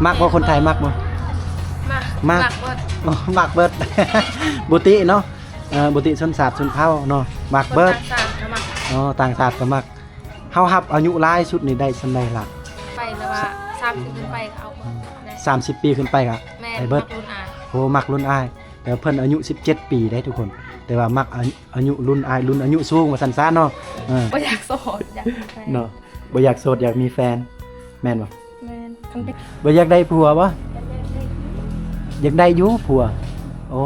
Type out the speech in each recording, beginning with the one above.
ມັກບໍ່ ຄົນໄທມັກບໍ່? ມັກ ມັກ ມັກເບິດ ໂອ້ ມັກເບິດ ບໍ່ຕິເນາະ ເອີ ບໍ່ຕິຊົນຊາດຊົນເຜົ່າເນາະ ມັກເບິດ ຄົນຕ່າງຊາດກໍມັກ ອໍ ຕ່າງຊາດກໍມັກ. ເຮົາຮັບອາຍຸຫຼາຍສຸດນີ້ໄດ້ສ່ຳໃດລະ? ໄປແລ້ວວ່າສາມສິບຂຶ້ນໄປກໍເອົາເບິດ ອືມ ໄດ້ ສາມສິບປີຂຶ້ນໄປກໍ ແມ່ນ ໄດ້ເບິດ ມັກລຸ້ນອ້າຍ ໂອ້ ມັກລຸ້ນອ້າຍ ແຕ່ເພິ່ນອາຍຸສິບເຈັດປີເດ້ທຸກຄົນ ແຕ່ວ່າມັກອາຍຸ ອາຍຸລຸ້ນອ້າຍ ລຸ້ນອາຍຸສູງວ່າຊັ້ນຊະເນາະ ເອີ ບໍ່ຢາກໂສດ ຢາກມີແຟນເນາະ ບໍ່ຢາກໂສດ ຢາກມີແຟນ ແມ່ນບໍ່? ແມ່ນ ຄັນເປັນ ບໍ່ຢາກໄດ້ຜົວບໍ່? ຢາກໄດ້ຢູ່ຜົວ ໂອ້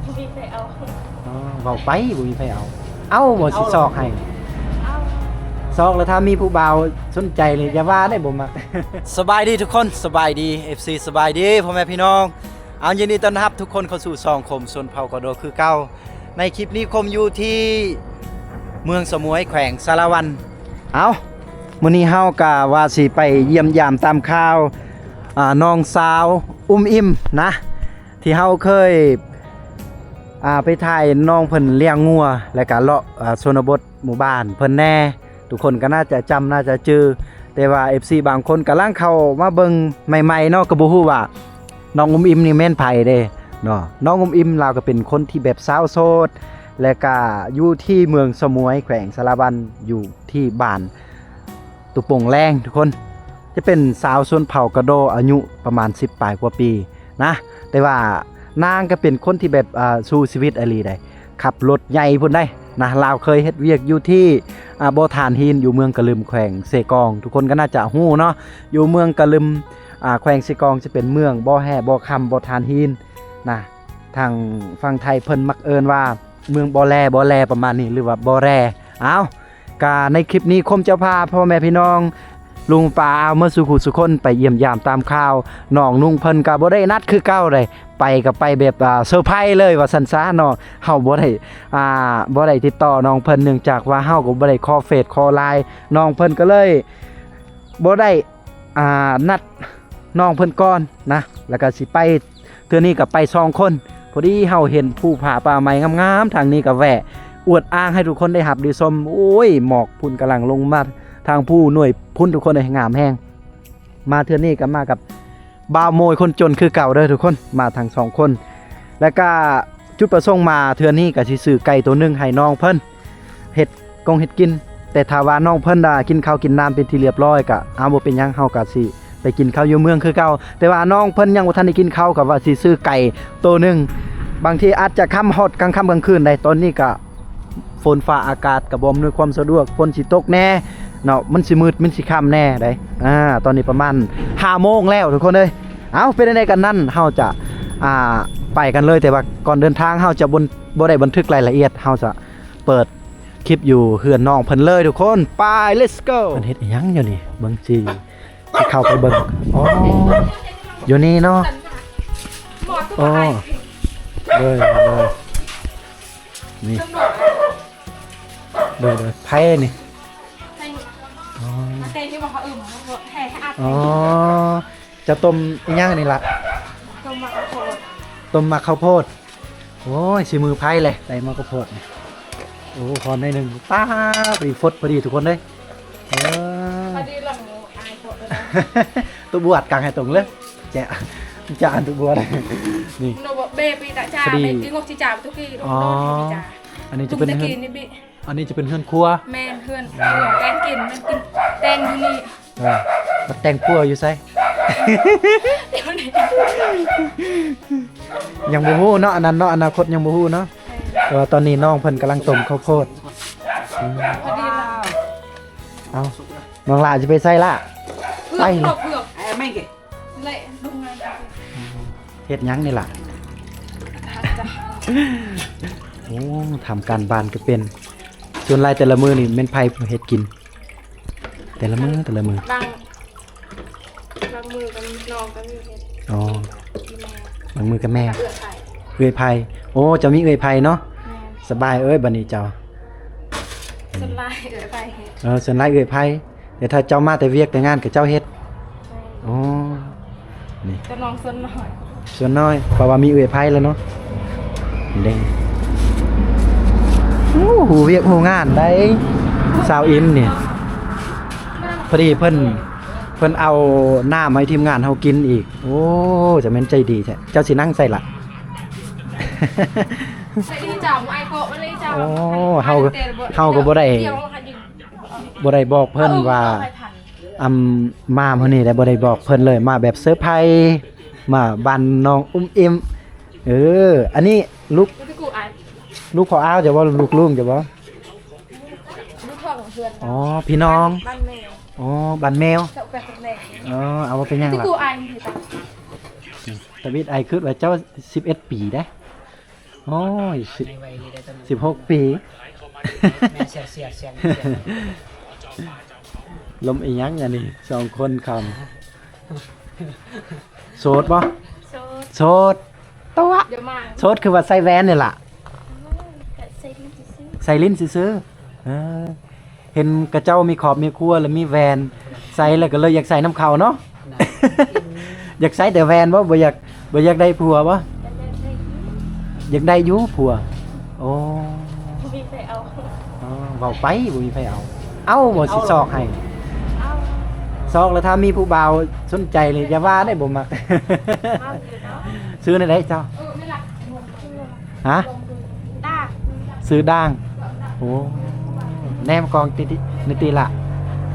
ບໍ່ມີໃຜເອົາ ອໍ ເວົ້າໄປ ບໍ່ມີໃຜເອົາ ເອົາບໍ່ ຊິຊອກໃຫ້ ຊອກແລ້ວ ຖ້າມີຜູ້ບ່າວສົນໃຈນີ້ ຢ່າວ່າໄດ້ບໍ່ມັກ. ສະບາຍດີທຸກຄົນ ສະບາຍດີ ເອັຟຊີ ສະບາຍດີພໍ່ແມ່ພີ່ນ້ອງ ເອົາ ຍິນດີຕ້ອນຮັບທຸກຄົນເຂົ້າສູ່ຊ່ອງຄົມຊົນເຜົ່າກະໂດຄືເກົ່າ. ໃນຄລິບນີ້ຄົມຢູ່ທີ່ເມືອງສະໝວຍ ແຂວງສາລະວັນ. ເອົາ ມື້ນີ້ເຮົາກະວ່າຊິໄປຢ້ຽມຢາມຕາມຂ່າວ ອາ ນ້ອງສາວອຸ້ມອີ່ມນະ ທີ່ເຮົາເຄີຍ ອາ ໄປຖ່າຍນ້ອງເພິ່ນລ້ຽງງົວ ແລະກະເລາະ ອາ ຊົນນະບົດໝູ່ບ້ານເພິ່ນແດ່. ທຸກຄົນກໍໜ້າຈະຈຳ ໜ້າຈະຈື່ ແຕ່ວ່າເອັຟຊີບາງຄົນກຳລັງເຂົ້າມາເບິ່ງໃໝ່ໆເນາະ ກໍບໍ່ຮູ້ວ່ານ້ອງອຸ້ມອີ່ມນີ້ແມ່ນໃຜເດ້ເນາະ. ນ້ອງອຸ້ມອີ່ມລາວກໍເປັນຄົນທີ່ແບບສາວໂສດ ແລະກະຢູ່ທີ່ເມືອງສະໝວຍ ແຂວງສາລະວັນ ຢູ່ທີ່ບ້ານຕຸປົງແລງ ທຸກຄົນ ຈະເປັນສາວຊົນເຜົ່າກະໂດ ອາຍຸປະມານສິບປາຍກວ່າປີ ນະ ແຕ່ວ່ານາງກໍເປັນຄົນທີ່ແບບ ອ່າ ສູ້ຊີວິດອີ່ຫຼີໃດ໋ ຂັບລົດໃຫຍ່ພຸ້ນໃດ໋ນະ. ລາວເຄີຍເຮັດວຽກຢູ່ທີ່ ອ່າ ບໍ່ຖ່ານຫີນ ຢູ່ເມືອງກະລຶມ ແຂວງເຊກອງ ທຸກຄົນກໍໜ້າຈະຮູ້ເນາະ. ຢູ່ເມືອງກະລຶມ ອ່າ ແຂວງເຊກອງ ຈະເປັນເມືອງບໍ່ແຮ່ ບໍ່ຄຳ ບໍ່ຖ່ານຫີນນະ. ທາງຝັ່ງໄທເພິ່ນມັກເອີ້ນວ່າເມືອງບໍ່ແຮ່ ບໍ່ແຮ່ ປະມານນີ້ ຫຼືວ່າບໍ່ແຮ່. ເອົ້າ ກະໃນຄລິບນີ້ ຄົມຈະພາພໍ່ແມ່ພີ່ນ້ອງ ລຸງປ້າອາວເໝິດສູ່ຜູ້ສູ່ຄົນໄປຢ້ຽມຢາມຕາມຂ່າວ. ນ້ອງນຸ່ງເພິ່ນກະບໍ່ໄດ້ນັດຄືເກົ່າໃດ໋ ໄປກະໄປແບບ ອ່າ ເຊີໄພຣສ໌ເລີຍວ່າຊັ້ນຊະເນາະ. ເຮົາບໍ່ໄດ້ ອ່າ ບໍ່ໄດ້ຕິດຕໍ່ນ້ອງເພິ່ນ ເນື່ອງຈາກວ່າເຮົາກໍບໍ່ໄດ້ຂໍເຟສຂໍລາຍ ນ້ອງເພິ່ນກໍເລີຍບໍ່ໄດ້ ອ່າ ນັດນ້ອງເພິ່ນກ່ອນນະ ແລ້ວກໍຊິໄປ ເທື່ອນີ້ກໍໄປສອງຄົນ. ພໍດີເຮົາເຫັນພູຜາປ່າໄມ້ງາມໆ ທາງນີ້ກໍແວະອວດອ້າງໃຫ້ທຸກຄົນໄດ້ຮັບໄດ້ຊົມ. ໂອ້ຍ ໝອກພຸ້ນກຳລັງລົງມາ ທາງພູໜ່ວຍພຸ້ນ ທຸກຄົນເອີຍ ງາມແຮງ. ມາເທື່ອນີ້ກໍມາກັບບ່າວໂມຍຄົນຈົນຄືເກົ່າເດີທຸກຄົນ ມາທັງສອງຄົນ. ແລ້ວກໍຈຸດປະສົງມາເທື່ອນີ້ກໍຊິຊື້ໄກ່ໂຕໜຶ່ງໃຫ້ນ້ອງເພິ່ນ ເຮັດກົງເຮັດກິນ. ແຕ່ຖ້າວ່ານ້ອງເພິ່ນໄດ້ກິນເຂົ້າກິນນ້ຳເປັນທີ່ລຽບຮ້ອຍ ກໍ ເອົາ ບໍ່ເປັນຫຍັງ ເຮົາກໍຊິໄປກິນເຂົ້າຢູ່ເມືອງຄືເກົ່າ. ແຕ່ວ່ານ້ອງເພິ່ນຍັງບໍ່ທັນໄດ້ກິນເຂົ້າ ກໍວ່າຊິຊື້ໄກ່ໂຕໜຶ່ງ. ບາງທີອາດຈະຄ່ຳຮອດກາງຄ່ຳກາງຄືນໄດ໋. ຕອນນີ້ກໍຝົນຟ້າອາກາດກໍບໍ່ອຳນວຍຄວາມສະດວກ ຝົນຊິຕົກແດ່ເນາະ ມັນຊິມືດ ມັນຊິຄ່ຳແດ່ໄດ໋. ອາ ຕອນນີ້ປະມານຫ້າໂມງແລ້ວທຸກຄົນເອີຍ. ເອົ້າ ເປັນຈັ່ງໃດກັນນັ້ນ ເຮົາຈະ ອ່າ ໄປກັນເລີຍ. ແຕ່ວ່າກ່ອນເດີນທາງ ເຮົາຈະບໍ່ ບໍ່ໄດ້ບັນທຶກລາຍລະອຽດ ເຮົາຈະ ເປີດຄລິບຢູ່ເຮືອນນ້ອງເພິ່ນເລີຍທຸກຄົນ. ໄປ let's go. ເພິ່ນເຮັດອີ່ຫຍັງຢູ່ນີ້? ເບິ່ງຊິ ຊິເຂົ້າໄປເບິ່ງ. ອໍ ຢູ່ນີ້ເນາະ. ອໍ ເດີ ເດີ ນີ້ ເດີ ເດີ ໃຜນີ້? ອໍ ເຈົ້າຕົ້ມອີ່ຫຍັງນີ້ລະ? ຕົ້ມໝາກເຂົ້າໂພດ ຕົ້ມໝາກເຂົ້າໂພດ. ໂອ້ຍ ຊິມືໃຜແຫຼະ ໄດ້ໝາກເຂົ້າໂພດນີ້. ໂອ້ ພໍໜ້ອຍໜຶ່ງ ປ້າ ພໍດີ ຟົດພໍດີທຸກຄົນເອີຍ. ເອີ ພໍດີລະ ອາຍໂພດເລີຍ ຕົວບວດກາງໃຫ້ຕົງເລີຍ. ແຈະ ຈານຕົວບວດນີ້ ໂນເບປີຕາຈາ ພໍດີ ເບປີງົກຈິຈາຕຸກີ. ອໍ ອັນນີ້ຈະເປັນເຮືອນ ອັນນີ້ຈະເປັນເຮືອນຄົວ. ແມ່ນ ເຮືອນຄົວ ແຕ່ງກິນ ແມ່ນກິນ ແຕ່ງຢູ່ນີ້. ເອີ ມາແຕ່ງຜົວຢູ່ໃສ? ຍັງບໍ່ຮູ້ເນາະ ອັນນັ້ນເນາະ ອະນາຄົດຍັງບໍ່ຮູ້ເນາະ. ເອີ ແຕ່ວ່າຕອນນີ້ນ້ອງເພິ່ນກຳລັງຕົ້ມເຂົ້າໂພດ. ອືມ ພໍດີລະ ເອົ້າ ນ້ອງຫຼ້າຊິໄປໃສລະ? ໄປ ເຜືອກ ເຜືອກ ເອີ ແມ່ນເກ ເຮັດຫຍັງນີ້ລະ? ໂອ້ ທຳການບ້ານກໍເປັນ. ສ່ວນຫຼາຍແຕ່ລະມື້ນີ້ແມ່ນໃຜເຮັດກິນ? ແຕ່ລະມື້ ແຕ່ລະມື້ ບາງ ບາງມື້ກໍນ້ອງກໍມີເຮັດ. ອໍ ບາງມື້ກໍແມ່ ເອື້ອຍໄພ ເອື້ອຍໄພ. ໂອ້ ເຈົ້າມີເອື້ອຍໄພເນາະ. ແມ່ນ ສະບາຍເອີຍ ບັດນີ້ເຈົ້າ. ສ່ວນຫຼາຍເອື້ອຍໄພເຮັດ. ເອີ ສ່ວນຫຼາຍເອື້ອຍໄພ. ແຕ່ຖ້າເຈົ້າມາແຕ່ວຽກແຕ່ງານກໍເຈົ້າເຮັດ. ແມ່ນ ອໍ ນີ້ ແຕ່ນ້ອງສ່ວນໜ້ອຍ ສ່ວນໜ້ອຍ ເພາະວ່າມີເອື້ອຍໄພແລ້ວເນາະ. ເດ້ ໂອ້ ຮູ້ວຽກຮູ້ງານໄດ໋ ສາວອິນນີ້. ພໍດີເພິ່ນ ເພິ່ນເອົານ້ຳໃຫ້ທີມງານເຮົາກິນອີກ. ໂອ້ ຈະແມ່ນໃຈດີແທ້. ເຈົ້າຊິນັ່ງໃສລະ? ໃສ່ດີເຈົ້າ ອ້າຍເກາະມາເລີຍເຈົ້າ. ໂອ້ ເຮົາ ເຮົາກໍບໍ່ໄດ້ ບໍ່ໄດ້ບອກເພິ່ນວ່າ ອຳ ມາມື້ນີ້ໄດ້ ບໍ່ໄດ້ບອກເພິ່ນເລີຍ. ມາແບບເຊີໄພ ມາບ້ານນ້ອງອຸ້ມອິ້ມ. ເອີ ອັນນີ້ລູກ ລູກພໍ່ອາວເຈົ້າບໍ່? ລູກລຸງເຈົ້າບໍ່? ລູກຂອງເພື່ອນ. ອໍ ພີ່ນ້ອງ. ບ້ານແມວ. ອໍ ບ້ານແມວ. ເຈົ້າໄປຄົນແລກ. ອໍ ເອົາ ບໍ່ເປັນຫຍັງລະ. ຕະບິດ ອ້າຍຄິດວ່າເຈົ້າສິບເອັດປີເດ້. ໂອ້ຍ ສິບ ໃນໄວນີ້ໄດ້ຕຳຫຼວດ ສິບຫົກປີ. ແມ່ນ ສຽງ ສຽງ ສຽງ ສຽງ. ລົມອີຫຍັງອັນນີ້ ສອງຄົນຄຳ. ໂສດບໍ່? ໂສດ. ໂສດຕົວະ. ໂສດຄືວ່າໃສ່ແວ່ນນີ້ລະ. ອືມ ກະໃສ່ຫຼິ້ນຊື່ໆ. ໃສ່ຫຼິ້ນຊື່ໆ. ເອີ ເຫັນຂະເຈົ້າມີຄອບມີຄົວ ແລ້ວມີແວ່ນໃສ່ ແລ້ວກໍເລີຍຢາກໃສ່ນຳເຂົາເນາະ. ຢາກໃສ່ແຕ່ແວ່ນບໍ່? ບໍ່ຢາກ ບໍ່ຢາກໄດ້ຜົວບໍ່? ຢາກໄດ້ຢູ່ຜົວ. ໂອ້ ບໍ່ມີໃຜເອົາ. ອໍ ເວົ້າໄປ ບໍ່ມີໃຜເອົາ. ເອົາບໍ່ ຊິຊອກໃຫ້. ເອົາ ຊອກແລ້ວ ຖ້າມີຜູ້ບ່າວສົນໃຈນີ້ ຢ່າວ່າໄດ້ ບໍ່ມັກ. ເອົາຢູ່ເນາະ. ຊື່ແນວໃດເຈົ້າ? ເອີ ແມ່ນລະ. ຮະ? ດາງ. ຊື່ດາງ. ໂອ້ ແນມກ້ອງຕິໆ ນີ້ຕິລະ.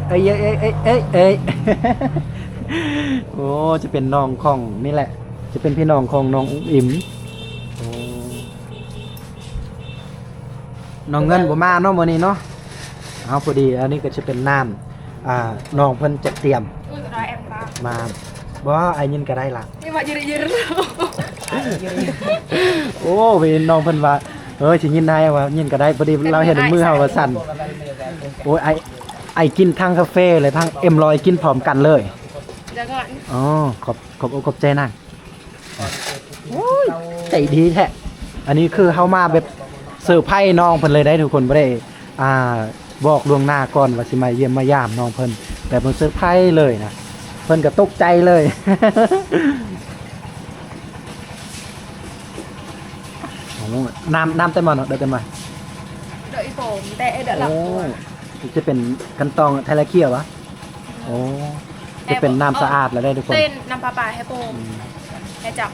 ເອີຍ ເອີຍ ເອີຍ ເອີຍ ເອີຍ. ໂອ້ ຈະເປັນນ້ອງຂອງ ນີ້ແຫຼະ ຈະເປັນພີ່ນ້ອງຂອງນ້ອງອຸ້ມອິ້ມ. ໂອ້ ນ້ອງເງິນບໍ່ມາເນາະມື້ນີ້ເນາະ. ເອົາ ພໍດີ ອັນນີ້ກໍຈະເປັນນ້ຳ ອ່າ ນ້ອງເພິ່ນຈະຕຽມມາ. ບໍ່ ອ້າຍຍິນກໍໄດ້ລະ. ໂອ້ຍ ນ້ອງເພິ່ນວ່າ ເອີຍ ຊິຍິນໃຫ້ວ່າຍິນກໍໄດ້. ພໍດີລາວເຫັນມືເຮົາວ່າສັ່ນ. ໂອ້ຍ ອ້າຍ ອ້າຍກິນທັງກາເຟ ແລະ ທັງເອັມຮ້ອຍ ກິນພ້ອມກັນເລີຍ. ອໍ ຂອບ ຂອບອົກຂອບໃຈນາງ. ໂອ້ຍ ໃຈດີແທ້. ອັນນີ້ຄືເຮົາມາແບບເຊີໄພນ້ອງເພິ່ນເລີຍໄດ໋ທຸກຄົນ ບໍ່ໄດ້ ອ່າ ບອກລ່ວງໜ້າກ່ອນວ່າຊິມາຢ້ຽມມາຢາມນ້ອງເພິ່ນ ແບບມາເຊີໄພເລີຍນະ. ເພິ່ນກໍຕົກໃຈເລີຍ. ໂອ້ ນ້ຳ ນ້ຳເຕັມໝໍ້ເນາະ ເດີເຕັມມາ. ໂອ້ ຈະເປັນຂັ້ນຕອນໄທລາເຄຍຫວາ? ໂອ້ ຈະເປັນນ້ຳສະອາດແລ້ວເດ້ທຸກຄົນ. ເຕັ້ນນ້ຳປາປາໃຫ້ໂປ່ງ ອືມ ໃຫ້ຈັບ.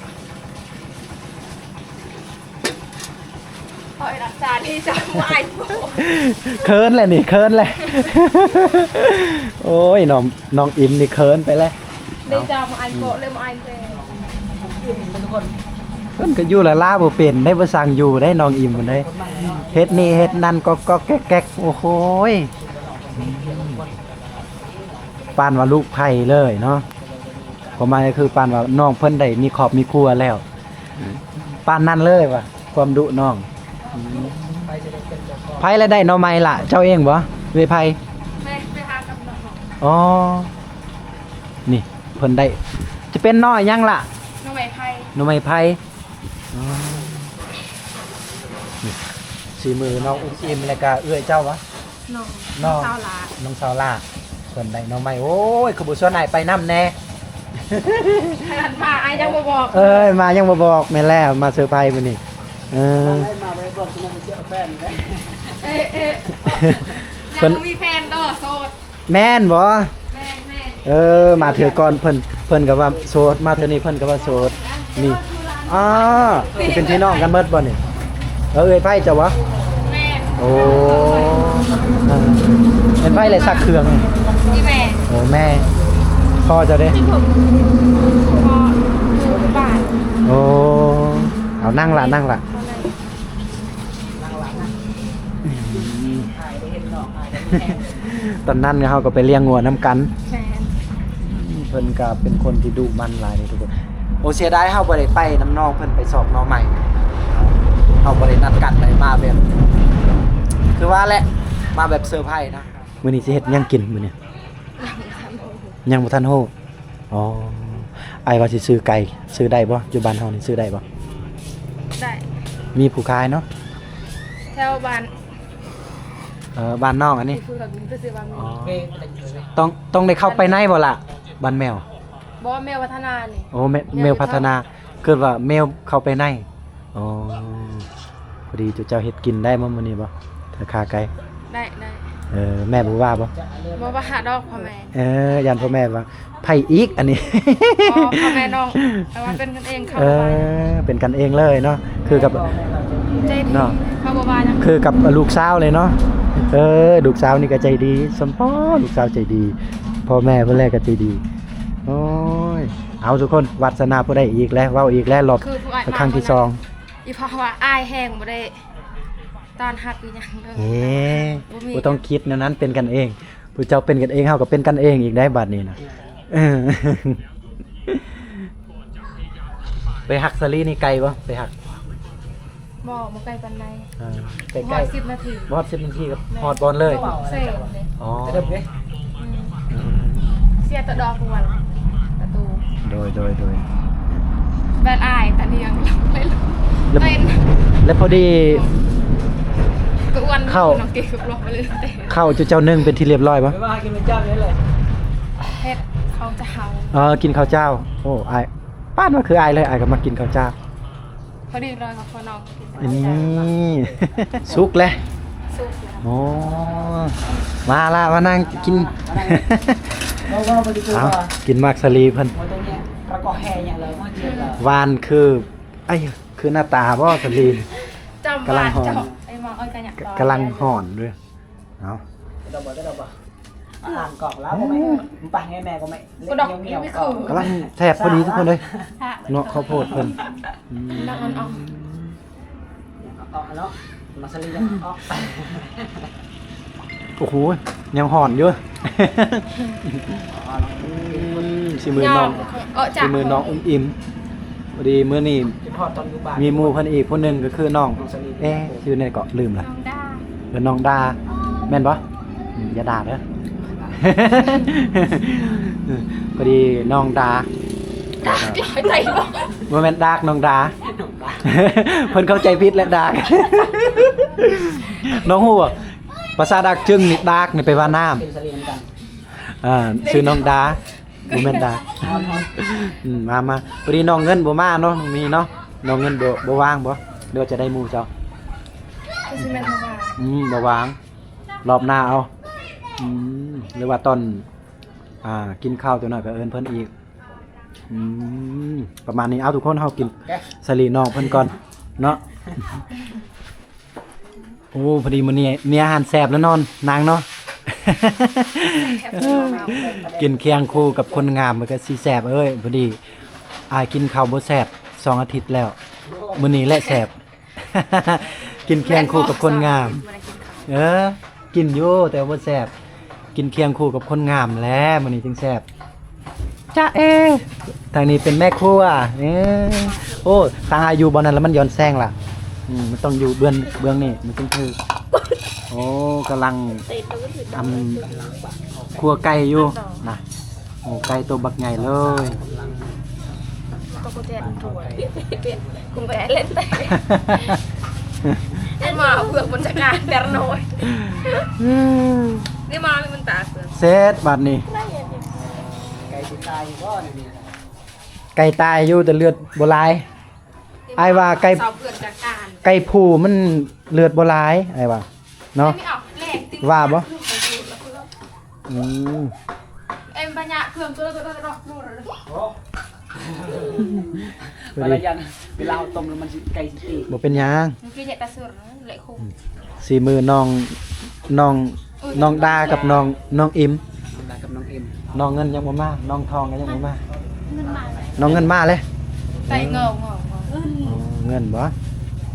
ເຂີນແຫຼະນີ້ ເຂີນແຫຼະ. ໂອ້ຍ ນ້ອງ ນ້ອງອິມນີ້ເຂີນໄປແລ້ວ. ເດ້ເຈົ້າ ມາອາຍເກາະເລີຍ ມາອາຍແທ້. ເພິ່ນກໍຢູ່ລະລາບໍ່ເປັນໄດ໋ ບໍ່ຊ່າງຢູ່ໄດ໋ ນ້ອງອິມພຸ້ນເດ້. ເຮັດນີ້ເຮັດນັ້ນ ກອກໆແກກໆ ໂອ້ໂຫຍ. ປານວ່າລູກໃຜເລີຍເນາະ. ຄວາມໝາຍກໍຄືປານວ່ານ້ອງເພິ່ນໄດ້ມີຄອບມີຄົວແລ້ວ. ປານນັ້ນເລີຍວ່າ ຄວາມດຸນ້ອງ. ໃຜລະໄດ້ໜໍ່ໄມ້ລະ ເຈົ້າເອງບໍ່ ເອື້ອຍໄພ? ແມ່ໄປຫາກັບນ້ອງ. ອໍ ນີ້ເພິ່ນໄດ້ ຈະເປັນໜໍ່ຫຍັງລະ? ໜໍ່ໄມ້ໄຜ່. ໜໍ່ໄມ້ໄຜ່. ອໍ ນີ້ ສີມືນ້ອງອຸ້ມອິ້ມ ແລ້ວກະເອື້ອຍເຈົ້າຫວາ? ນ້ອງ ນ້ອງ ນ້ອງສາວຫຼ້າ ນ້ອງສາວຫຼ້າ ເພິ່ນໄດ້ໜໍ່ໄມ້. ໂອ້ຍ ຄືບໍ່ຊວນອ້າຍໄປນຳແດ່? ໃຜມາ ອ້າຍຍັງບໍ່ບອກ. ເອີຍ ມາຍັງບໍ່ບອກ. ແມ່ນແລ້ວ ມາເຊີໄພມື້ນີ້. ເອີ ມາໄດ້ ມາໄດ້ບອກ ຊິມາເຈີແຟນເດ້. ເອີ ເອີ ເພິ່ນ ຍັງບໍ່ມີແຟນເດີ ໂສດ. ແມ່ນບໍ່? ແມ່ນໆ. ເອີ ມາເທື່ອກ່ອນເພິ່ນ ເພິ່ນກໍວ່າໂສດ ມາເທື່ອນີ້ເພິ່ນກໍວ່າໂສດ. ນີ້ ອ້າ ຊິເປັນພີ່ນ້ອງກັນເບິດບໍ່ນີ້? ເອີ ເອື້ອຍໄພເຈົ້າບໍ່? ແມ່ນ. ໂອ້ ເອີ ເອື້ອຍໄພແຫຼະຊັກເຄື່ອງນີ້. ອີ່ແມ່. ໂອ້ ແມ່. ພໍ່ເຈົ້າເດ້? ພໍ່ຢູ່ບ້ານ. ໂອ້ ເອົາ ນັ່ງລະ ນັ່ງລະ. ຕອນນັ້ນເຮົາກໍໄປລ້ຽງງົວນຳກັນ. ແມ່ນ. ເພິ່ນກໍເປັນຄົນທີ່ດຸໝັ່ນຫຼາຍເດ້ທຸກຄົນ. ໂອ້ ເສຍດາຍເຮົາບໍ່ໄດ້ໄປນຳນ້ອງເພິ່ນໄປຊອກໜໍ່ໄມ້. ເຮົາບໍ່ໄດ້ນັດກັນໄດ້ ມາແບບ ຄືວ່າແຫຼະ ມາແບບເຊີໄພນະ. ມື້ນີ້ຊິເຮັດຫຍັງກິນມື້ນີ້? ຍັງບໍ່ທັນຮູ້. ອໍ ອ້າຍວ່າຊິຊື້ໄກ່ ຊື້ໄດ້ບໍ່? ຢູ່ບ້ານເຮົານີ້ຊື້ໄດ້ບໍ່? ໄດ້. ມີຜູ້ຂາຍເນາະ ແຖວບ້ານ. ເອີ ບ້ານນ້ອງອັນນີ້. ອໍ ຕ້ອງ ຕ້ອງໄດ້ເຂົ້າໄປໃນບໍ່ລະ? ບ້ານແມວ. ບໍ່ ແມວພັດທະນານີ້. ໂອ້ ແມວ ແມວພັດທະນາ. ຄິດວ່າແມວເຂົ້າໄປໃນ. ອໍ ພໍດີເຈົ້າເຮັດກິນໄດ້ບໍ່ມື້ນີ້ບໍ່? ຖ້າຂາໄກ່. ໄດ້ ໄດ້. ເອີ ແມ່ບໍ່ວ່າບໍ່? ບໍ່ວ່າດອກພໍ່ແມ່. ເອີ ຢ້ານພໍ່ແມ່ວ່າ ໃຜອີກອັນນີ້? ອໍ ພໍ່ແມ່ນ້ອງ ແຕ່ວ່າເປັນກັນເອງ ເຂົາ ເອີ ເປັນກັນເອງເລີຍເນາະ ຄືກັບ ໃຈດີ ເນາະ ເຂົາບໍ່ວ່າຫຍັງ ຄືກັບລູກສາວເລີຍເນາະ. ເອີ ລູກສາວນີ້ກໍໃຈດີ ສົມພໍລູກສາວໃຈດີ ພໍ່ແມ່ເພິ່ນແລະກໍໃຈດີ. ໂອ້ຍ ເອົາທຸກຄົນ ວາດສະໜາຜູ້ໃດອີກແລ້ວ ເວົ້າອີກແລ້ວ ລອບ ຄືຜູ້ອ້າຍ ຄັ້ງທີສອງ ອີ່ພໍ່ວ່າອາຍແຮງ ບໍ່ໄດ້ຕ້ອນຮັບອີ່ຫຍັງເລີຍ. ເອີ ບໍ່ມີ ບໍ່ຕ້ອງຄິດແນວນັ້ນ ເປັນກັນເອງ. ຜູ້ເຈົ້າເປັນກັນເອງ ເຮົາກໍເປັນກັນເອງອີກໄດ໋ບາດນີ້ນະ. ເອີ ໄປຮັກສາລີນີ້ໄກບໍ່? ໄປຮັກ ບໍ່ ບໍ່ໄກປານໃດ. ເອີ ໃກ້ໆ ຮອດສິບນາທີ ຮອດສິບນາທີກໍ ແມ່ນ ຮອດບ່ອນເລີຍ. ເຊເດ້ ອໍ ອືມ ເສຍແຕ່ດອກກວນປະຕູ. ໂດຍ ໂດຍ ໂດຍ ແບດອາຍຕານຽງ ແລ້ວ ແລ້ວພໍດີ ກໍອ້ວນ ເຂົ້າ ນ້ອງເກກໍບລັອກໄປເລີຍ. ເຂົ້າເຈົ້າໜຶ່ງເປັນທີ່ລຽບຮ້ອຍບໍ່? ເຮັດເຂົ້າເຈົ້າ. ເອີ ກິນເຂົ້າເຈົ້າ. ໂອ້ ອາຍ ປາດວ່າຄືອາຍເລີຍ ອາຍກໍມັກກິນເຂົ້າເຈົ້າ. ພໍດີເລີຍກັບພໍ່ນ້ອງກິນ. ນີ້ ສຸກແລ້ວ ສຸກແລ້ວ. ໂອ້ ມາລະ ມານັ່ງກິນ. ເອົາ ກິນໝາກສາລີເພິ່ນ. ຫວານຄື ໄອ້ ຄືໜ້າຕາບໍ່ສາລີ? ກຳລັງຮ້ອນ ກຳລັງຮ້ອນເດ້. ເອົາ ອ່ານກອກແລ້ວບໍ່ແມ່ນ ປາແມ່ກໍແມ່ ກຳລັງແຊບພໍດີທຸກຄົນເອີຍ ເນາະ ເຂົ້າໂພດເພິ່ນ. ອືມ ເນາະ ມາສະລີເນາະ. ໂອ້ໂຫ ຍັງຮ້ອນຢູ່. ອືມ ສີມືນ້ອງ ສີມືນ້ອງອຸ້ມອີ່ມ. ພໍດີມື້ນີ້ມີໝູ່ເພິ່ນອີກຜູ້ໜຶ່ງ ກໍຄືນ້ອງ ເອ ຊື່ແນວໃດເກາະ ລືມລະ. ເອີ ນ້ອງດາ ແມ່ນບໍ່? ອືມ ຢ່າດ່າເດີ. ພໍດີນ້ອງດາ ດາກ ບໍ່ແມ່ນດາກ ນ້ອງດາ ເພິ່ນເຂົ້າໃຈຜິດແຫຼະ ດາກ. ນ້ອງຮູ້ບໍ່? ພາສາດາກຈຶງນີ້ ດາກນີ້ແປວ່ານ້ຳ. ເປັນສະລີນຳກັນ. ອ່າ ຊື່ນ້ອງດາ ບໍ່ແມ່ນດາ. ອືມ ມາ ມາ ພໍດີນ້ອງເງິນບໍ່ມາເນາະ ນ້ອງມີເນາະ. ນ້ອງເງິນບໍ່ ບໍ່ວ່າງບໍ່ ຫຼືວ່າຈະໄດ້ໝູ່ເຈົ້າ? ກໍຊິແມ່ນບໍ່ວ່າງ. ອືມ ບໍ່ວ່າງ ລອບໜ້າເອົາ. ອືມ ຫຼືວ່າຕອນ ອ່າ ກິນເຂົ້າຈັກໜ້ອຍກໍເອີ້ນເພິ່ນອີກ. ອືມ ປະມານນີ້. ເອົາ ທຸກຄົນ ເຮົາກິນສາລີນ້ອງເພິ່ນກ່ອນເນາະ. ໂອ້ ພໍດີມື້ນີ້ມີອາຫານແຊບແລ້ວເນາະ ນາງເນາະ. ກິນຄຽງຄູ່ກັບຄົນງາມມັນກໍຊິແຊບເອີຍ. ພໍດີອ້າຍກິນເຂົ້າບໍ່ແຊບສອງອາທິດແລ້ວ ມື້ນີ້ແຫຼະແຊບ. ກິນຄຽງຄູ່ກັບຄົນງາມ. ເອີ ກິນຢູ່ແຕ່ວ່າບໍ່ແຊບ. ກິນຄຽງຄູ່ກັບຄົນງາມແຫຼະ ມື້ນີ້ຈຶ່ງແຊບ. ຈະເອ ທາງນີ້ເປັນແມ່ຄົວ. ເອີ ໂອ້ ທາງອາຍຸບ່ອນນັ້ນລະມັນຍ້ອນແສງລະ. ອືມ ມັນຕ້ອງຢູ່ເບື້ອງ ເບື້ອງນີ້ມັນຈຶ່ງຖືກ. ໂອ້ ກຳລັງ ອຳ ຄົວໄກ່ຢູ່ນະ. ໂອ້ ໄກ່ໂຕບັກໃຫຍ່ເລີຍ. ເສັດບາດນີ້. ໄກ່ຕາຍຢູ່ ແຕ່ເລືອດບໍ່ຫຼາຍ. ອ້າຍວ່າໄກ່ ໄກ່ຜູ້ມັນເລືອດບໍ່ຫຼາຍ ອ້າຍວ່າເນາະ. ວ່າບໍ່? ອືມ ບໍ່ເປັນຫຍັງ. ສີມືນ້ອງ ນ້ອງ ນ້ອງດາກັບນ້ອງ ນ້ອງອີ່ມ. ນ້ອງດາກັບນ້ອງອີ່ມ. ນ້ອງເງິນຍັງບໍ່ມາ ນ້ອງທອງກໍຍັງບໍ່ມາ. ນ້ອງເງິນມາແລ້ວ. ໄປເງິນ ເງິນບໍ່?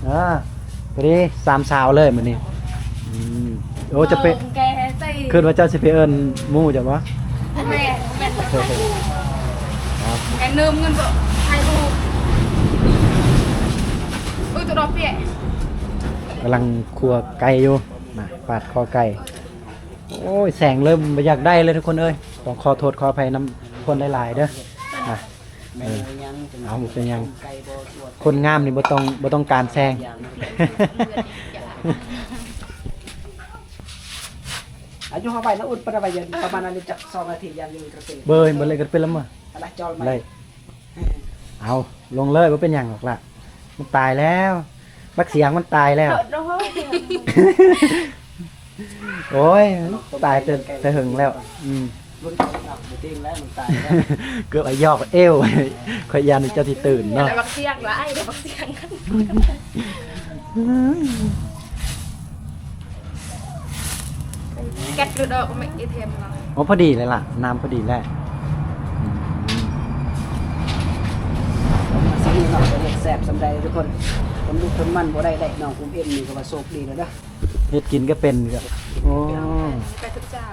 ເອີ ພໍດີສາມສາວເລີຍມື້ນີ້. ອືມ ໂອ້ ຈະໄປ ຄິດວ່າເຈົ້າຊິໄປເອີ້ນໝູ່ເຈົ້າບໍ່? ແມ່ນ ແມ່ນ ແມ່ນ ເງິນບໍ່ໃຫ້ຮູ້. ອຸ້ຍ ຕົວດອກເປຍ. ກຳລັງຄົວໄກ່ຢູ່ນະ ປາດຄໍໄກ່. ໂອ້ຍ ແສງເລີ່ມບໍ່ຢາກໄດ້ເລີຍທຸກຄົນເອີຍ. ຕ້ອງຂໍໂທດຂໍອະໄພນຳຄົນຫຼາຍໆເດີນະ. ເອີ ເອົາ ບໍ່ເປັນຫຍັງ. ຄົນງາມນີ້ບໍ່ຕ້ອງ ບໍ່ຕ້ອງການແສງ. ອາຍຸເຮົາໄປນະ ອຸດປະໄປ ປະມານອັນນີ້ຈັກສອງອາທິດ ຢ່າງຢູ່ກະເປັນ ເບີຍ ບໍ່ເລີຍກະເປັນລະມະ ອາລະຈອລມາ ໄດ້. ເອົາ ລົງເລີຍ ບໍ່ເປັນຫຍັງດອກລະ ມັນຕາຍແລ້ວ. ບັກສຽງມັນຕາຍແລ້ວ. ໂດຍ. ໂອ້ຍ ຕາຍແຕ່ ແຕ່ເຫິງແລ້ວ. ອືມ ລຸ້ນເຂົາເນາະ ບໍ່ເກັ່ງແລ້ວ ມັນຕາຍແລ້ວ. ເກືອບອາຍອກເອວ ຂ້ອຍຢ້ານເຈົ້າຊິຕື່ນເນາະ. ແຕ່ບັກສຽງລະ ອ້າຍ ແຕ່ບັກສຽງ ແກັດຫຼຸດອອກ ເອທີເອັມລະ. ໂອ້ ພໍດີເລີຍລະ ນ້ຳພໍດີແຫຼະ. ອືມ ເຮັດແຊບສ່ຳໃດທຸກຄົນ ຄົນລຸກຄົນມັນບໍ່ໄດ້ໄດ໋. ນ້ອງອຸ້ມອິມນີ້ກໍວ່າໂຊກດີແລ້ວເດີ ເຮັດກິນກໍເປັນ. ໂອ້ ໄປທຸກຈານ